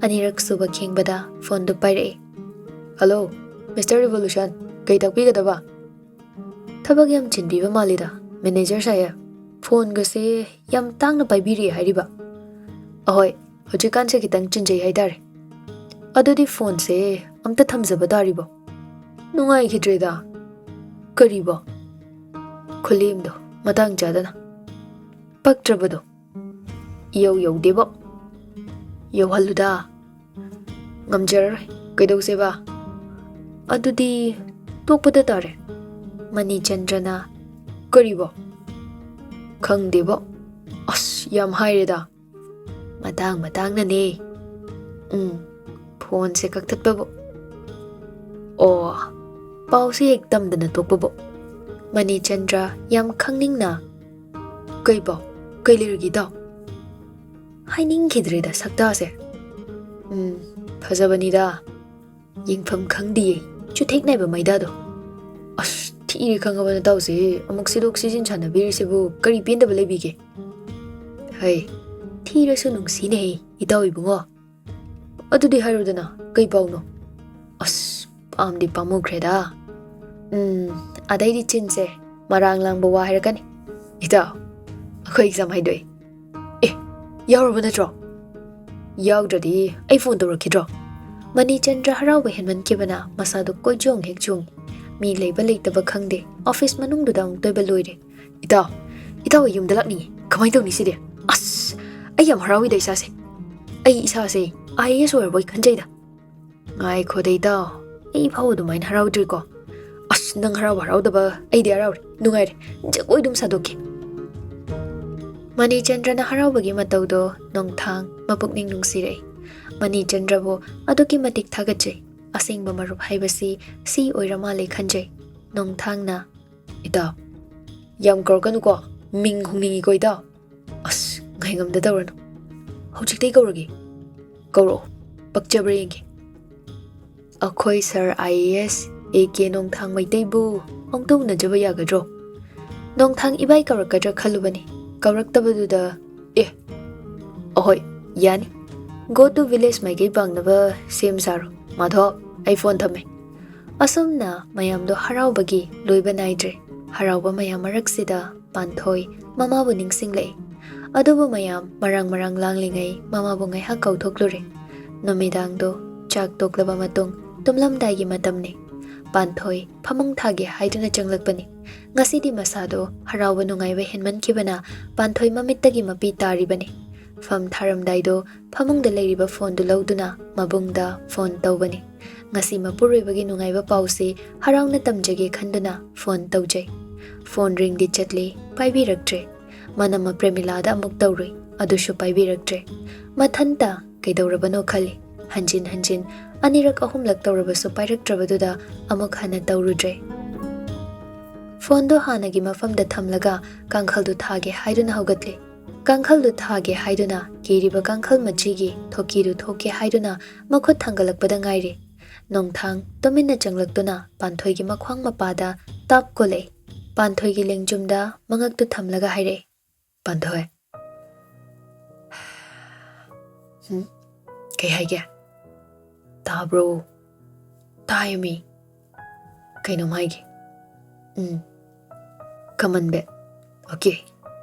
ꯑꯅꯤꯔꯛ ꯁꯨꯕ ꯈꯦꯡꯕꯗ ꯐꯣꯟꯗꯨ ꯄꯥꯏꯔꯛꯏ꯫ "ꯍꯜꯂꯣ, ꯃꯤꯁꯇꯔ ꯔꯤꯚꯣꯂꯨꯁꯟ, ꯀꯩ ꯇꯥꯛꯄꯤꯒꯗꯕ?" "ꯊꯕꯛ ꯌꯥꯝ ꯆꯤꯟꯕꯤꯕ ꯃꯥꯜꯂꯤꯗ, ꯃꯦꯅꯦꯖꯔ ꯁꯥꯍꯦꯕ꯫ ꯐꯣꯟꯒꯁꯦ ꯌꯥꯝ ꯇꯥꯡꯅ ꯄꯥꯏꯕꯤꯔꯤ ꯍꯥꯏꯔꯤꯕ?" "ꯑꯍꯣꯏ, ꯍꯧꯖꯤꯛꯀꯥꯟꯁꯦ ꯈꯤꯇꯪ ꯆꯤꯟꯖꯩ ꯍꯥꯏꯇꯥꯔꯦ꯫ ꯑꯗꯨꯗꯤ ꯐꯣꯟꯁꯦ ꯑꯝꯇ ꯊꯝꯖꯕ ꯇꯥꯔꯤꯕꯣ?" "ꯅꯨꯡꯉꯥꯏꯈꯤꯗ꯭ꯔꯦꯗ꯫" "ꯀꯔꯤꯕꯣ?" "ꯈꯨꯂꯦꯝꯗꯣ ꯃꯇꯥꯡ ꯆꯥꯗꯅ ꯄꯛꯇ꯭ꯔꯕꯗꯣ꯫" "ꯏꯌꯧ ꯌꯧꯗꯦꯕꯣ꯫" "ꯌꯧꯍꯜꯂꯨꯗ꯫" "ꯉꯝꯖꯔꯔꯣꯏ꯫ ꯀꯩꯗꯧꯁꯦꯕ?" "ꯑꯗꯨꯗꯤ ꯇꯣꯛꯄꯗ ꯇꯥꯔꯦ꯫" ꯃꯅꯤꯆꯟꯗ꯭ꯔꯅ "ꯀꯔꯤꯕꯣ?" "ꯈꯪꯗꯦꯕꯣ꯫" "ꯑꯁ, ꯌꯥꯝ ꯍꯥꯏꯔꯦꯗ꯫" "ꯃꯇꯥꯡ ꯃꯇꯥꯡꯅꯅꯦ꯫" "ꯎꯝ, ꯐꯣꯟꯁꯦ ꯀꯛꯊꯠꯄꯕꯨ꯫" "ꯑꯣ, ꯄꯥꯎꯁꯦ ꯍꯦꯛ ꯇꯝꯗꯅ ꯇꯣꯛꯄꯕꯨ꯫" ꯃꯅꯤꯆꯟꯗ꯭ꯔ ꯌꯥꯝ ꯈꯪꯅꯤꯡꯅ "ꯀꯩ ꯄꯥꯎ? ꯀꯩ ꯂꯩꯔꯒꯦ, ꯏꯇꯥꯎ?" "ꯍꯥꯏꯅꯤꯡꯈꯤꯗ꯭ꯔꯦꯗ ꯁꯛꯇꯥꯁꯦ꯫" "ꯎꯝ, ꯐꯖꯕꯅꯤꯗ꯫ ꯌꯦꯡꯐꯝ ꯈꯪꯗꯤꯌꯦ, ꯆꯨꯊꯦꯛ ꯅꯥꯏꯕ ꯃꯩꯗꯥꯗꯣ꯫" "ꯑꯁ, ꯊꯤꯔꯦ ꯈꯪꯉꯕ ꯅꯇꯥꯎꯁꯦ꯫ ꯑꯃꯨꯛ ꯁꯤꯗꯣꯛ ꯁꯤꯖꯤꯟ ꯁꯥꯟꯅꯕꯤꯔꯤꯁꯤꯕꯨ ꯀꯔꯤ ꯄꯦꯟꯗꯕ ꯂꯩꯕꯤꯒꯦ?" "ꯍꯩ, ꯊꯤꯔꯁꯨ ꯅꯨꯡꯁꯤꯅꯦꯍꯦ, ꯏꯇꯥꯎ ꯏꯕꯨꯡꯉꯣ꯫ ꯑꯗꯨꯗꯤ ꯍꯥꯏꯔꯨꯗꯅ, ꯀꯩ ꯄꯥꯎꯅꯣ?" "ꯑꯁ, ꯄꯥꯝꯗꯤ ꯄꯥꯝꯃꯨꯈ꯭ꯔꯦꯗ꯫ ꯎꯝ, ꯑꯗꯩꯗꯤ ꯆꯤꯟꯁꯦ ꯃꯔꯥꯡ ꯂꯥꯡꯕ ꯋꯥ ꯍꯥꯏꯔꯛꯀꯅꯤ꯫" "ꯏꯇꯥꯎ, ꯑꯩꯈꯣꯏ ꯑꯦꯛꯖꯥꯝ ꯍꯥꯏꯗꯣꯛꯑꯦ꯫" "ꯑꯦ, ꯌꯥꯎꯔꯕ ꯅꯠꯇ꯭ꯔꯣ? ꯌꯥꯎꯗ꯭ꯔꯗꯤ ꯑꯩ ꯐꯣꯟ ꯇꯧꯔꯛꯈꯤꯗ꯭ꯔꯣ? ꯃꯅꯤꯆꯟꯗ꯭ꯔ ꯍꯔꯥꯎꯕ ꯍꯦꯟꯃꯟꯈꯤꯕꯅ ꯃꯁꯥꯗꯣ ꯀꯣꯏꯆꯣꯡ ꯍꯦꯛ ꯆꯣꯡ꯫ ꯃꯤ ꯂꯩꯕ ꯂꯩꯇꯕ ꯈꯪꯗꯦ, ꯑꯣꯐꯤꯁ ꯃꯅꯨꯡꯗꯨꯗ ꯑꯃꯨꯛꯇꯣꯏꯕ ꯂꯣꯏꯔꯦ꯫ "ꯏꯇꯥꯎ, ꯏꯇꯥꯎ ꯑꯩ ꯌꯨꯝꯗ ꯂꯥꯛꯅꯤꯡꯉꯤ꯫ ꯀꯃꯥꯏꯅ ꯇꯧꯅꯤ ꯁꯤꯗꯤ? ꯑꯁ, ꯑꯩ ꯌꯥꯝ ꯍꯔꯥꯎꯏꯗ ꯏꯁꯥꯁꯦ꯫ ꯑꯩ ꯏꯁꯥꯁꯦ ꯑꯥꯏ ꯑꯦ ꯑꯦꯁ ꯑꯣꯏꯔꯕꯣꯏ ꯈꯟꯖꯩꯗ꯫" "ꯉꯥꯏꯈꯣꯗ ꯏꯇꯥꯎ, ꯑꯩ ꯐꯥꯎ ꯑꯗꯨꯃꯥꯏꯅ ꯍꯔꯥꯎꯗ꯭ꯔꯤꯀꯣ꯫ ꯑꯁ, ꯅꯪ ꯍꯔꯥꯎꯕ ꯍꯔꯥꯎꯗꯕ ꯑꯩꯗꯤ ꯍꯔꯥꯎꯔꯦ, ꯅꯨꯡꯉꯥꯏꯔꯦ, ꯖꯒꯣꯏ ꯑꯗꯨꯝ ꯁꯥꯗꯣꯛꯀꯦ꯫" ꯃꯅꯤꯆꯟꯗ꯭ꯔꯅ ꯍꯔꯥꯎꯕꯒꯤ ꯃꯇꯧꯗꯣ ꯅꯣꯡꯊꯥꯡ ꯃꯄꯨꯛꯅꯤꯡ ꯅꯨꯡꯁꯤꯔꯛꯏ꯫ ꯃꯅꯤꯆꯟꯗ꯭ꯔꯕꯨ ꯑꯗꯨꯛꯀꯤ ꯃꯇꯤꯛ ꯊꯥꯒꯠꯆꯩ꯫ ꯑꯁꯦꯡꯕ ꯃꯔꯨꯞ ꯍꯥꯏꯕꯁꯤ ꯁꯤ ꯑꯣꯏꯔ ꯃꯥꯜꯂꯦ ꯈꯟꯖꯩ꯫ ꯅꯣꯡꯊꯥꯡꯅ, "ꯏꯇꯥꯎ, ꯌꯥꯝ ꯀꯧꯔꯛꯀꯅꯨꯀꯣ, ꯃꯤꯡ ꯍꯣꯡꯅꯤꯡꯉꯤꯀꯣ ꯏꯇꯥꯎ꯫ ꯑꯁ, ꯉꯥꯏꯉꯝꯗ ꯇꯧꯔꯅꯨ꯫ ꯍꯧꯖꯤꯛꯇꯩ ꯀꯧꯔꯒꯦ꯫ ꯀꯧꯔꯛꯑꯣ, ꯄꯛꯆꯕ꯭ꯔꯥ ꯌꯦꯡꯒꯦ꯫" "ꯑꯩꯈꯣꯏ ꯁꯥꯔ I A S A K ꯅꯣꯡꯊꯥꯡ ꯃꯩꯇꯩꯕꯨ ꯑꯃꯨꯛꯇ ꯎꯅꯖꯕ ꯌꯥꯒꯗ꯭ꯔꯣ?" ꯅꯣꯡꯊꯥꯡ ꯏꯕꯥꯏ ꯀꯧꯔꯛꯀꯗ꯭ꯔꯥ ꯈꯜꯂꯨꯕꯅꯤ꯫ ꯀꯧꯔꯛꯇꯕꯗꯨꯗ, "ꯑꯦ, ꯑꯍꯣꯏ, ꯌꯥꯅꯤ꯫ Go to village ꯃꯥꯏꯀꯩ ꯄꯥꯡꯅꯕ ꯁꯦꯝ ꯁꯥꯔꯣ꯫ ꯃꯥꯙꯣꯞ, ꯑꯩ ꯐꯣꯟ ꯊꯝꯃꯦ꯫" ꯑꯁꯨꯝꯅ ꯃꯌꯥꯝꯗꯣ ꯍꯔꯥꯎꯕꯒꯤ ꯂꯣꯏꯕ ꯅꯥꯏꯗ꯭ꯔꯦ꯫ ꯍꯔꯥꯎꯕ ꯃꯌꯥꯝ ꯃꯔꯛꯁꯤꯗ ꯄꯥꯟꯊꯣꯏ ꯃꯃꯥꯕꯨ ꯅꯤꯡꯁꯤꯡꯂꯛꯏ꯫ ꯑꯗꯨꯕꯨ ꯃꯌꯥꯝ ꯃꯔꯥꯡ ꯃꯔꯥꯡ ꯂꯥꯡꯂꯤꯉꯩ ꯃꯃꯥꯕꯨ ꯉꯥꯏꯍꯥꯛ ꯀꯥꯎꯊꯣꯛꯂꯨꯔꯦ꯫ ꯅꯨꯃꯤꯗꯥꯡꯗꯣ ꯆꯥꯛ ꯇꯣꯛꯂꯕ ꯃꯇꯨꯡ ꯇꯨꯝꯂꯝꯗꯥꯏꯒꯤ ꯃꯇꯝꯅꯤ꯫ ꯄꯥꯟꯊꯣꯏ ꯐꯃꯨꯡ ꯊꯥꯒꯦ ꯍꯥꯏꯗꯨꯅ ꯆꯪꯂꯛꯄꯅꯤ꯫ ꯉꯁꯤꯗꯤ ꯃꯁꯥꯗꯣ ꯍꯔꯥꯎꯕ ꯅꯨꯡꯉꯥꯏꯕ ꯍꯦꯟꯃꯟꯈꯤꯕꯅ ꯄꯥꯟꯊꯣꯏ ꯃꯃꯤꯠꯇꯒꯤ ꯃꯄꯤ ꯇꯥꯔꯤꯕꯅꯤ꯫ ꯐꯝ ꯊꯥꯔꯝꯗꯥꯏꯗꯣ ꯐꯃꯨꯡꯗ ꯂꯩꯔꯤꯕ ꯐꯣꯟꯗꯨ ꯂꯧꯗꯨꯅ ꯃꯕꯨꯡꯗ ꯐꯣꯟ ꯇꯧꯕꯅꯤ꯫ ꯉꯁꯤ ꯃꯄꯨꯔꯣꯏꯕꯒꯤ ꯅꯨꯡꯉꯥꯏꯕ ꯄꯥꯎꯁꯤ ꯍꯔꯥꯎꯅ ꯇꯝꯖꯒꯦ ꯈꯟꯗꯨꯅ ꯐꯣꯟ ꯇꯧꯖꯩ꯫ ꯐꯣꯟ ꯔꯤꯡꯗꯤ ꯆꯠꯂꯤ, ꯄꯥꯏꯕꯤꯔꯛꯇ꯭ꯔꯦ꯫ ꯃꯅꯝꯃ ꯄ꯭ꯔꯦꯃꯤꯂꯥꯗ ꯑꯃꯨꯛ ꯇꯧꯔꯨꯏ, ꯑꯗꯨꯁꯨ ꯄꯥꯏꯕꯤꯔꯛꯇ꯭ꯔꯦ꯫ ꯃꯊꯟꯇ ꯀꯩꯗꯧꯔꯕꯅꯣ ꯈꯜꯂꯤ꯫ ꯍꯟꯖꯤꯟ ꯍꯟꯖꯤꯟ ꯑꯅꯤꯔꯛ ꯑꯍꯨꯝꯂꯛ ꯇꯧꯔꯕꯁꯨ ꯄꯥꯏꯔꯛꯇ꯭ꯔꯕꯗꯨꯗ ꯑꯃꯨꯛ ꯍꯟꯅ ꯇꯧꯔꯨꯗ꯭ꯔꯦ꯫ ꯐꯣꯟꯗꯨ ꯍꯥꯟꯅꯒꯤ ꯃꯐꯝꯗ ꯊꯝꯂꯒ ꯀꯥꯡꯈꯜꯗꯨ ꯊꯥꯒꯦ ꯍꯥꯏꯗꯨꯅ ꯍꯧꯒꯠꯂꯦ꯫ ꯀꯥꯡꯈꯜꯗꯨ ꯊꯥꯒꯦ ꯍꯥꯏꯗꯨꯅ ꯀꯤꯔꯤꯕ ꯀꯥꯡꯈꯜ ꯃꯆꯤꯒꯤ ꯊꯣꯛꯀꯤꯗꯨ ꯊꯣꯛꯀꯦ ꯍꯥꯏꯗꯨꯅ ꯃꯈꯨꯠ ꯊꯥꯡꯒꯠꯂꯛꯄꯗ ꯉꯥꯏꯔꯤ꯫ ꯅꯣꯡꯊꯥꯡ ꯇꯨꯃꯤꯟꯅ ꯆꯪꯂꯛꯇꯨꯅ ꯄꯥꯟꯊꯣꯏꯒꯤ ꯃꯈ꯭ꯋꯥꯡ ꯃꯄꯥꯗ ꯇꯥꯞ ꯀꯣꯜꯂꯛꯏ꯫ ꯄꯥꯟꯊꯣꯏꯒꯤ ꯂꯦꯡꯖꯨꯝꯗ ꯃꯉꯛꯇꯨ ꯊꯝꯂꯒ ꯍꯥꯏꯔꯛꯏ, "ꯄꯥꯟꯊꯣꯏ꯫" "ꯎꯝ? ꯀꯩ ꯍꯥꯏꯒꯦ?" "ꯇꯥꯕ꯭ꯔꯣ?" "ꯇꯥꯏꯃꯤ꯫ ꯀꯩꯅꯣꯝ ꯍꯥꯏꯒꯦ꯫" "ꯎꯝ꯫ ꯀꯃꯟ ꯕꯦꯠ꯫ ꯑꯣꯀꯦ꯫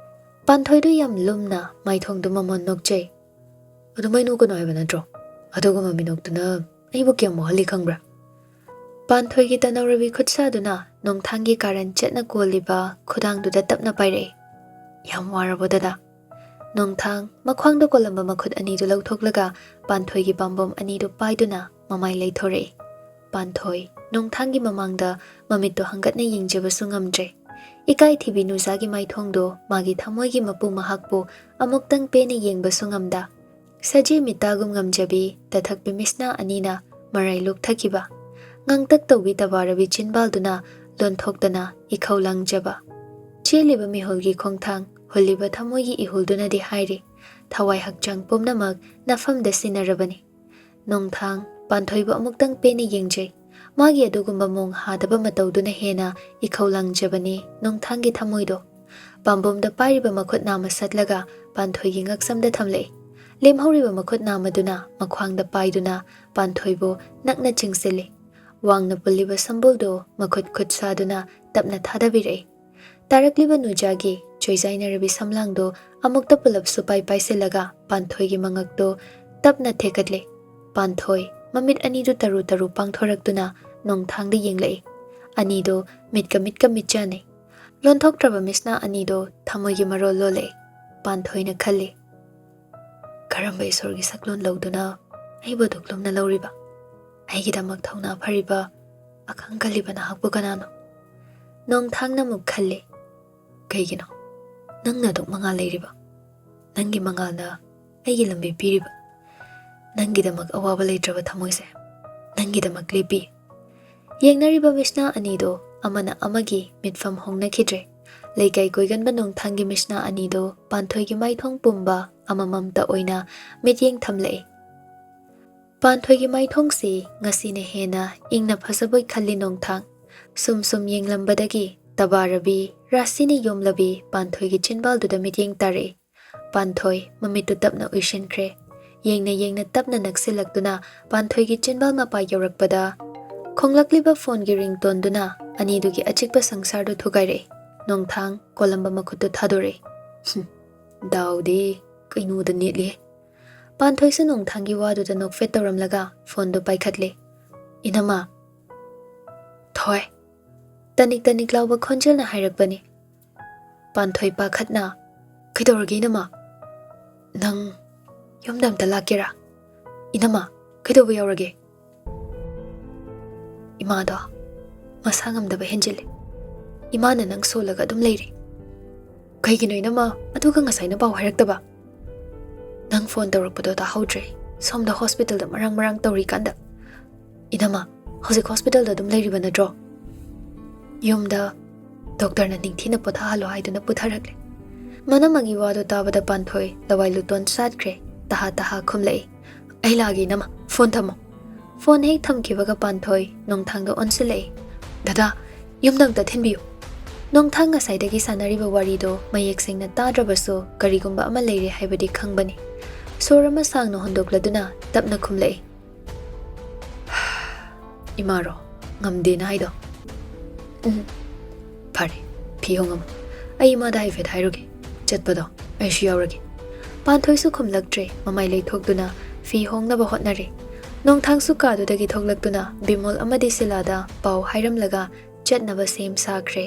ꯄꯥꯟꯊꯣꯏꯗꯨ ꯌꯥꯝ ꯂꯨꯝꯅ ꯃꯥꯏꯊꯣꯡꯗꯨ ꯃꯃꯣꯟ ꯅꯣꯛꯆꯩ꯫ "ꯑꯗꯨꯃꯥꯏ ꯅꯣꯛꯀꯅꯨ ꯍꯥꯏꯕ ꯅꯠꯇ꯭ꯔꯣ? ꯑꯗꯨꯒꯨꯝꯕ ꯃꯤꯅꯣꯛꯇꯨꯅ ꯑꯩꯕꯨ ꯀꯌꯥꯝ ꯋꯥꯍꯜꯂꯤ ꯈꯪꯕ꯭ꯔꯥ?" ꯄꯥꯟꯊꯣꯏꯒꯤ ꯇꯅꯧꯔꯕꯤ ꯈꯨꯠꯁꯥꯗꯨꯅ ꯅꯣꯡꯊꯥꯡꯒꯤ ꯀꯥꯔꯟ ꯆꯠꯅ ꯀꯣꯜꯂꯤꯕ ꯈꯨꯗꯥꯡꯗꯨꯗ ꯇꯞꯅ ꯄꯥꯏꯔꯛꯏ꯫ "ꯌꯥꯝ ꯋꯥꯔꯕꯣ ꯗꯗꯥ?" ꯅꯣꯡꯊꯥꯡ ꯃꯈ꯭ꯋꯥꯡꯗ ꯀꯣꯜꯂꯝꯕ ꯃꯈꯨꯠ ꯑꯅꯤꯗꯨ ꯂꯧꯊꯣꯛꯂꯒ ꯄꯥꯟꯊꯣꯏꯒꯤ ꯄꯥꯝꯕꯣꯝ ꯑꯅꯤꯗꯨ ꯄꯥꯏꯗꯨꯅ ꯃꯃꯥꯏ ꯂꯩꯊꯣꯔꯛꯏ꯫ ꯄꯥꯟꯊꯣꯏ ꯅꯣꯡꯊꯥꯡꯒꯤ ꯃꯃꯥꯡꯗ ꯃꯃꯤꯠꯇꯨ ꯍꯪꯒꯠꯅ ꯌꯦꯡꯖꯕꯁꯨ ꯉꯝꯗ꯭ꯔꯦ꯫ ꯏꯀꯥꯏ ꯊꯤꯕꯤ ꯅꯨꯖꯥꯒꯤ ꯃꯥꯏꯊꯣꯡꯗꯨ ꯃꯥꯒꯤ ꯊꯃꯣꯏꯒꯤ ꯃꯄꯨ ꯃꯍꯥꯛꯄꯨ ꯑꯃꯨꯛꯇꯪ ꯄꯦꯟꯅ ꯌꯦꯡꯕꯁꯨ ꯉꯝꯗ, ꯁꯖꯤ ꯃꯤꯇꯥꯒꯨꯝ ꯉꯝꯖꯕꯤ ꯇꯊꯛꯄꯤ ꯃꯤꯁꯅꯥ ꯑꯅꯤꯅ ꯃꯔꯥꯏ ꯂꯣꯛꯊꯈꯤꯕ, ꯉꯥꯡꯇꯛ ꯇꯧꯕꯤ ꯇꯕꯥꯔꯕꯤ ꯆꯤꯟꯕꯥꯜꯗꯨꯅ ꯂꯣꯟꯊꯣꯛꯇꯅ ꯏꯈꯧ ꯂꯥꯡꯖꯕ꯫ ꯆꯦꯜꯂꯤꯕ ꯃꯤꯍꯨꯜꯒꯤ ꯈꯣꯡꯊꯥꯡ, ꯍꯨꯜꯂꯤꯕ ꯊꯃꯣꯏꯒꯤ ꯏꯍꯨꯜꯗꯨꯅꯗꯤ ꯍꯥꯏꯔꯤ, ꯊꯋꯥꯏ ꯍꯛꯆꯥꯡ ꯄꯨꯝꯅꯃꯛ ꯅꯐꯝꯗ ꯁꯤꯟꯅꯔꯕꯅꯤ꯫ ꯅꯣꯡꯊꯥꯡ ꯄꯥꯟꯊꯣꯏꯕꯨ ꯑꯃꯨꯛꯇꯪ ꯄꯦꯟꯅ ꯌꯦꯡꯖꯩ꯫ ꯃꯥꯒꯤ ꯑꯗꯨꯒꯨꯝꯕ ꯃꯣꯡ ꯍꯥꯗꯕ ꯃꯇꯧꯗꯨꯅ ꯍꯦꯟꯅ ꯏꯈꯧ ꯂꯥꯡꯖꯕꯅꯤ ꯅꯣꯡꯊꯥꯡꯒꯤ ꯊꯃꯣꯏꯗꯣ꯫ ꯄꯥꯝꯕꯣꯝꯗ ꯄꯥꯏꯔꯤꯕ ꯃꯈꯨꯠ ꯅꯥꯝꯃ ꯁꯠꯂꯒ ꯄꯥꯟꯊꯣꯏꯒꯤ ꯉꯛꯁꯝꯗ ꯊꯝꯂꯛꯏ꯫ ꯂꯦꯝꯍꯧꯔꯤꯕ ꯃꯈꯨꯠ ꯅꯥꯝꯃꯗꯨꯅ ꯃꯈ꯭ꯋꯥꯡꯗ ꯄꯥꯏꯗꯨꯅ ꯄꯥꯟꯊꯣꯏꯕꯨ ꯅꯛꯅ ꯆꯤꯡꯁꯤꯜꯂꯤ꯫ ꯋꯥꯡꯅ ꯄꯨꯜꯂꯤꯕ ꯁꯝꯕꯨꯜꯗꯨ ꯃꯈꯨꯠ ꯈꯨꯠ ꯁꯥꯗꯨꯅ ꯇꯞꯅ ꯊꯥꯗꯕꯤꯔꯛꯏ꯫ ꯇꯥꯔꯛꯂꯤꯕ ꯅꯨꯖꯥꯒꯤ ꯆꯣꯏꯖꯥꯏꯅꯔꯕꯤ ꯁꯝꯂꯥꯡꯗꯨ ꯑꯃꯨꯛꯇ ꯄꯨꯂꯞ ꯁꯨꯄꯥꯏ ꯄꯥꯏꯁꯤꯜꯂꯒ ꯄꯥꯟꯊꯣꯏꯒꯤ ꯃꯉꯛꯇꯨ ꯇꯞꯅ ꯊꯦꯛꯀꯠꯂꯤ꯫ ꯄꯥꯟꯊꯣꯏ ꯃꯃꯤꯠ ꯑꯅꯤꯗꯨ ꯇꯔꯨ ꯇꯔꯨ ꯄꯥꯡꯊꯣꯔꯛꯇꯨꯅ ꯅꯣꯡꯊꯥꯡꯗ ꯌꯦꯡꯂꯛꯏ꯫ ꯑꯅꯤꯗꯨ ꯃꯤꯠꯀ ꯃꯤꯠꯀ ꯃꯤꯠꯆꯥꯟꯅꯩ꯫ ꯂꯣꯟꯊꯣꯛꯇ꯭ꯔꯕ ꯃꯤꯁꯅꯥ ꯑꯅꯤꯗꯨ ꯊꯃꯣꯏꯒꯤ ꯃꯔꯣꯜ ꯂꯣꯜꯂꯛꯏ꯫ ꯄꯥꯟꯊꯣꯏꯅ ꯈꯜꯂꯤ, "ꯀꯔꯝꯕ ꯏꯁꯣꯔꯒꯤ ꯁꯛꯂꯣꯟ ꯂꯧꯗꯨꯅ ꯑꯩꯕꯨ ꯑꯗꯨꯛ ꯂꯨꯝꯅ ꯂꯧꯔꯤꯕ? ꯑꯩꯒꯤꯗꯃꯛ ꯊꯧꯅꯥ ꯐꯔꯤꯕ, ꯑꯈꯪ ꯀꯜꯂꯤꯕ ꯅꯍꯥꯛꯄꯨ ꯀꯅꯥꯅꯣ?" ꯅꯣꯡꯊꯥꯡꯅ ꯑꯃꯨꯛ ꯈꯜꯂꯤ, "ꯀꯩꯒꯤꯅꯣ ꯅꯪꯅ ꯑꯗꯨꯛ ꯃꯉꯥꯜ ꯂꯩꯔꯤꯕ? ꯅꯪꯒꯤ ꯃꯉꯥꯜꯅ ꯑꯩꯒꯤ ꯂꯝꯕꯤ ꯄꯤꯔꯤꯕ꯫ ꯅꯪꯒꯤꯗꯃꯛ ꯑꯋꯥꯕ ꯂꯩꯇ꯭ꯔꯕ ꯊꯃꯣꯏꯁꯦ ꯅꯪꯒꯤꯗꯃꯛ ꯂꯦꯞꯄꯤ꯫" ꯌꯦꯡꯅꯔꯤꯕ ꯃꯤꯁꯅꯥ ꯑꯅꯤꯗꯣ ꯑꯃꯅ ꯑꯃꯒꯤ ꯃꯤꯠꯐꯝ ꯍꯣꯡꯅꯈꯤꯗ꯭ꯔꯦ꯫ ꯂꯩꯀꯥꯏ ꯀꯣꯏꯒꯟꯕ ꯅꯣꯡꯊꯥꯡꯒꯤ ꯃꯤꯁꯅꯥ ꯑꯅꯤꯗꯣ ꯄꯥꯟꯊꯣꯏꯒꯤ ꯃꯥꯏꯊꯣꯡ ꯄꯨꯝꯕ ꯑꯃꯃꯝꯇ ꯑꯣꯏꯅ ꯃꯤꯠꯌꯦꯡ ꯊꯝꯂꯛꯏ꯫ ꯄꯥꯟꯊꯣꯏꯒꯤ ꯃꯥꯏꯊꯣꯡꯁꯤ ꯉꯁꯤꯅ ꯍꯦꯟꯅ ꯏꯪꯅ ꯐꯖꯕꯣꯏ ꯈꯜꯂꯤ ꯅꯣꯡꯊꯥꯡ꯫ ꯁꯨꯝ ꯁꯨꯝ ꯌꯦꯡꯂꯝꯕꯗꯒꯤ ꯇꯕꯥꯔꯕꯤ, ꯔꯥꯁꯤꯅ ꯌꯣꯝꯂꯕꯤ ꯄꯥꯟꯊꯣꯏꯒꯤ ꯆꯤꯟꯕꯥꯜꯗꯨꯗ ꯃꯤꯠꯌꯦꯡ ꯇꯥꯔꯛꯏ꯫ ꯄꯥꯟꯊꯣꯏ ꯃꯃꯤꯠꯇꯨ ꯇꯞꯅ ꯎꯏꯁꯤꯟꯈ꯭ꯔꯦ꯫ ꯌꯦꯡꯅ ꯌꯦꯡꯅ ꯇꯞꯅ ꯅꯛꯁꯤꯜꯂꯛꯇꯨꯅ ꯄꯥꯟꯊꯣꯏꯒꯤ ꯆꯤꯟꯕꯥꯜ ꯃꯄꯥ ꯌꯧꯔꯛꯄꯗ, ꯈꯣꯡꯂꯛꯂꯤꯕ ꯐꯣꯟꯒꯤ ꯔꯤꯡꯇꯣꯟꯗꯨꯅ ꯑꯅꯤꯗꯨꯒꯤ ꯑꯆꯤꯛꯄ ꯁꯪꯁꯥꯔꯗꯨ ꯊꯨꯒꯥꯏꯔꯛꯏ꯫ ꯅꯣꯡꯊꯥꯡ ꯀꯣꯜꯂꯝꯕ ꯃꯈꯨꯠꯇꯨ ꯊꯥꯗꯣꯔꯛꯏ꯫ ꯗꯥꯎꯗꯤ ꯀꯩꯅꯣꯗ ꯅꯦꯠꯂꯤ꯫ ꯄꯥꯟꯊꯣꯏꯁꯨ ꯅꯣꯡꯊꯥꯡꯒꯤ ꯋꯥꯗꯨꯗ ꯅꯣꯛꯐꯦꯠ ꯇꯧꯔꯝꯂꯒ ꯐꯣꯟꯗꯨ ꯄꯥꯏꯈꯠꯂꯦ꯫ "ꯏꯅꯝꯃ?" "ꯊꯣꯏ?" ꯇꯅꯤꯛ ꯇꯅꯤꯛ ꯂꯥꯎꯕ ꯈꯣꯟꯖꯦꯜꯅ ꯍꯥꯏꯔꯛꯄꯅꯤ꯫ ꯄꯥꯟꯊꯣꯏ ꯄꯥꯈꯠꯅ, "ꯀꯩꯗꯧꯔꯒꯦ ꯏꯅꯝꯃ? ꯅꯪ ꯌꯨꯝꯗ ꯑꯝꯇ ꯂꯥꯛꯀꯦꯔꯥ? ꯏꯅꯝꯃ, ꯀꯩꯗꯧꯕ ꯌꯥꯎꯔꯒꯦ?" "ꯏꯃꯥꯗꯣ ꯃꯁꯥ ꯉꯝꯗꯕ ꯍꯦꯟꯖꯤꯜꯂꯦ꯫ ꯏꯃꯥꯅ ꯅꯪ ꯁꯣꯜꯂꯒ ꯑꯗꯨꯝ ꯂꯩꯔꯦ꯫" "ꯀꯩꯒꯤꯅꯣ ꯏꯅꯝꯃ? ꯑꯗꯨꯒ ꯉꯁꯥꯏꯅ ꯄꯥꯎ ꯍꯥꯏꯔꯛꯇꯕ?" "ꯅꯪ ꯐꯣꯟ ꯇꯧꯔꯛꯄꯗꯣ ꯇꯥꯍꯧꯗ꯭ꯔꯦ꯫ ꯁꯣꯝꯗ ꯍꯣꯁꯄꯤꯇꯥꯜꯗ ꯃꯔꯥꯡ ꯃꯔꯥꯡ ꯇꯧꯔꯤꯀꯥꯟꯗ꯫" "ꯏꯅꯝꯃ, ꯍꯧꯖꯤꯛ ꯍꯣꯁꯄꯤꯇꯥꯜꯗ ꯑꯗꯨꯝ ꯂꯩꯔꯤꯕ ꯅꯠꯇ꯭ꯔꯣ?" "ꯌꯨꯝꯗ ꯗꯣꯛꯇꯔꯅ ꯅꯤꯡꯊꯤꯅ ꯄꯣꯊꯥꯍꯜꯂꯣ ꯍꯥꯏꯗꯨꯅ ꯄꯨꯊꯔꯛꯂꯦ꯫" ꯃꯅꯝꯃꯒꯤ ꯋꯥꯗꯨ ꯇꯥꯕꯗ ꯄꯥꯟꯊꯣꯏ ꯂꯋꯥꯏ ꯂꯨꯇꯣꯟ ꯁꯥꯠꯈ꯭ꯔꯦ꯫ ꯇꯍꯥ ꯇꯍꯥ ꯈꯨꯝꯂꯛꯏ꯫ "ꯑꯩ ꯂꯥꯛꯑꯒꯦ ꯏꯅꯝꯃ, ꯐꯣꯟ ꯊꯝꯃꯣ꯫" ꯐꯣꯟ ꯍꯦꯛ ꯊꯝꯈꯤꯕꯒ ꯄꯥꯟꯊꯣꯏ ꯅꯣꯡꯊꯥꯡꯗ ꯑꯣꯟꯁꯤꯜꯂꯛꯏ꯫ "ꯗꯗꯥ, ꯌꯨꯝꯗ ꯑꯝꯇ ꯊꯤꯟꯕꯤꯌꯨ꯫" ꯅꯣꯡꯊꯥꯡ ꯉꯁꯥꯏꯗꯒꯤ ꯁꯥꯟꯅꯔꯤꯕ ꯋꯥꯔꯤꯗꯣ ꯃꯌꯦꯛ ꯁꯦꯡꯅ ꯇꯥꯗ꯭ꯔꯕꯁꯨ ꯀꯔꯤꯒꯨꯝꯕ ꯑꯃ ꯂꯩꯔꯦ ꯍꯥꯏꯕꯗꯤ ꯈꯪꯕꯅꯤ꯫ ꯁꯣꯔ ꯑꯃ ꯁꯥꯡꯅ ꯍꯣꯟꯗꯣꯛꯂꯗꯨꯅ ꯇꯞꯅ ꯈꯨꯝꯂꯛꯏ꯫ "ꯏꯃꯥꯔꯣ ꯉꯝꯗꯦꯅ ꯍꯥꯏꯗꯣ?" "ꯎꯝ꯫ ꯐꯔꯦ, ꯐꯤ ꯍꯣꯡꯉꯝꯃꯣ꯫ ꯑꯩ ꯏꯃꯥꯗ ꯍꯥꯏꯐꯦꯠ ꯍꯥꯏꯔꯨꯒꯦ꯫ ꯆꯠꯄꯗꯣ ꯑꯩꯁꯨ ꯌꯥꯎꯔꯒꯦ꯫" ꯄꯥꯟꯊꯣꯏꯁꯨ ꯈꯨꯝꯂꯛꯇ꯭ꯔꯦ꯫ ꯃꯃꯥꯏ ꯂꯩꯊꯣꯛꯇꯨꯅ ꯐꯤ ꯍꯣꯡꯅꯕ ꯍꯣꯠꯅꯔꯦ꯫ ꯅꯣꯡꯊꯥꯡꯁꯨ ꯀꯥꯗꯨꯗꯒꯤ ꯊꯣꯛꯂꯛꯇꯨꯅ ꯕꯤꯃꯣꯜ ꯑꯃꯗꯤ ꯁꯤꯂꯥꯗ ꯄꯥꯎ ꯍꯥꯏꯔꯝꯂꯒ ꯆꯠꯅꯕ ꯁꯦꯝ ꯁꯥꯈ꯭ꯔꯦ꯫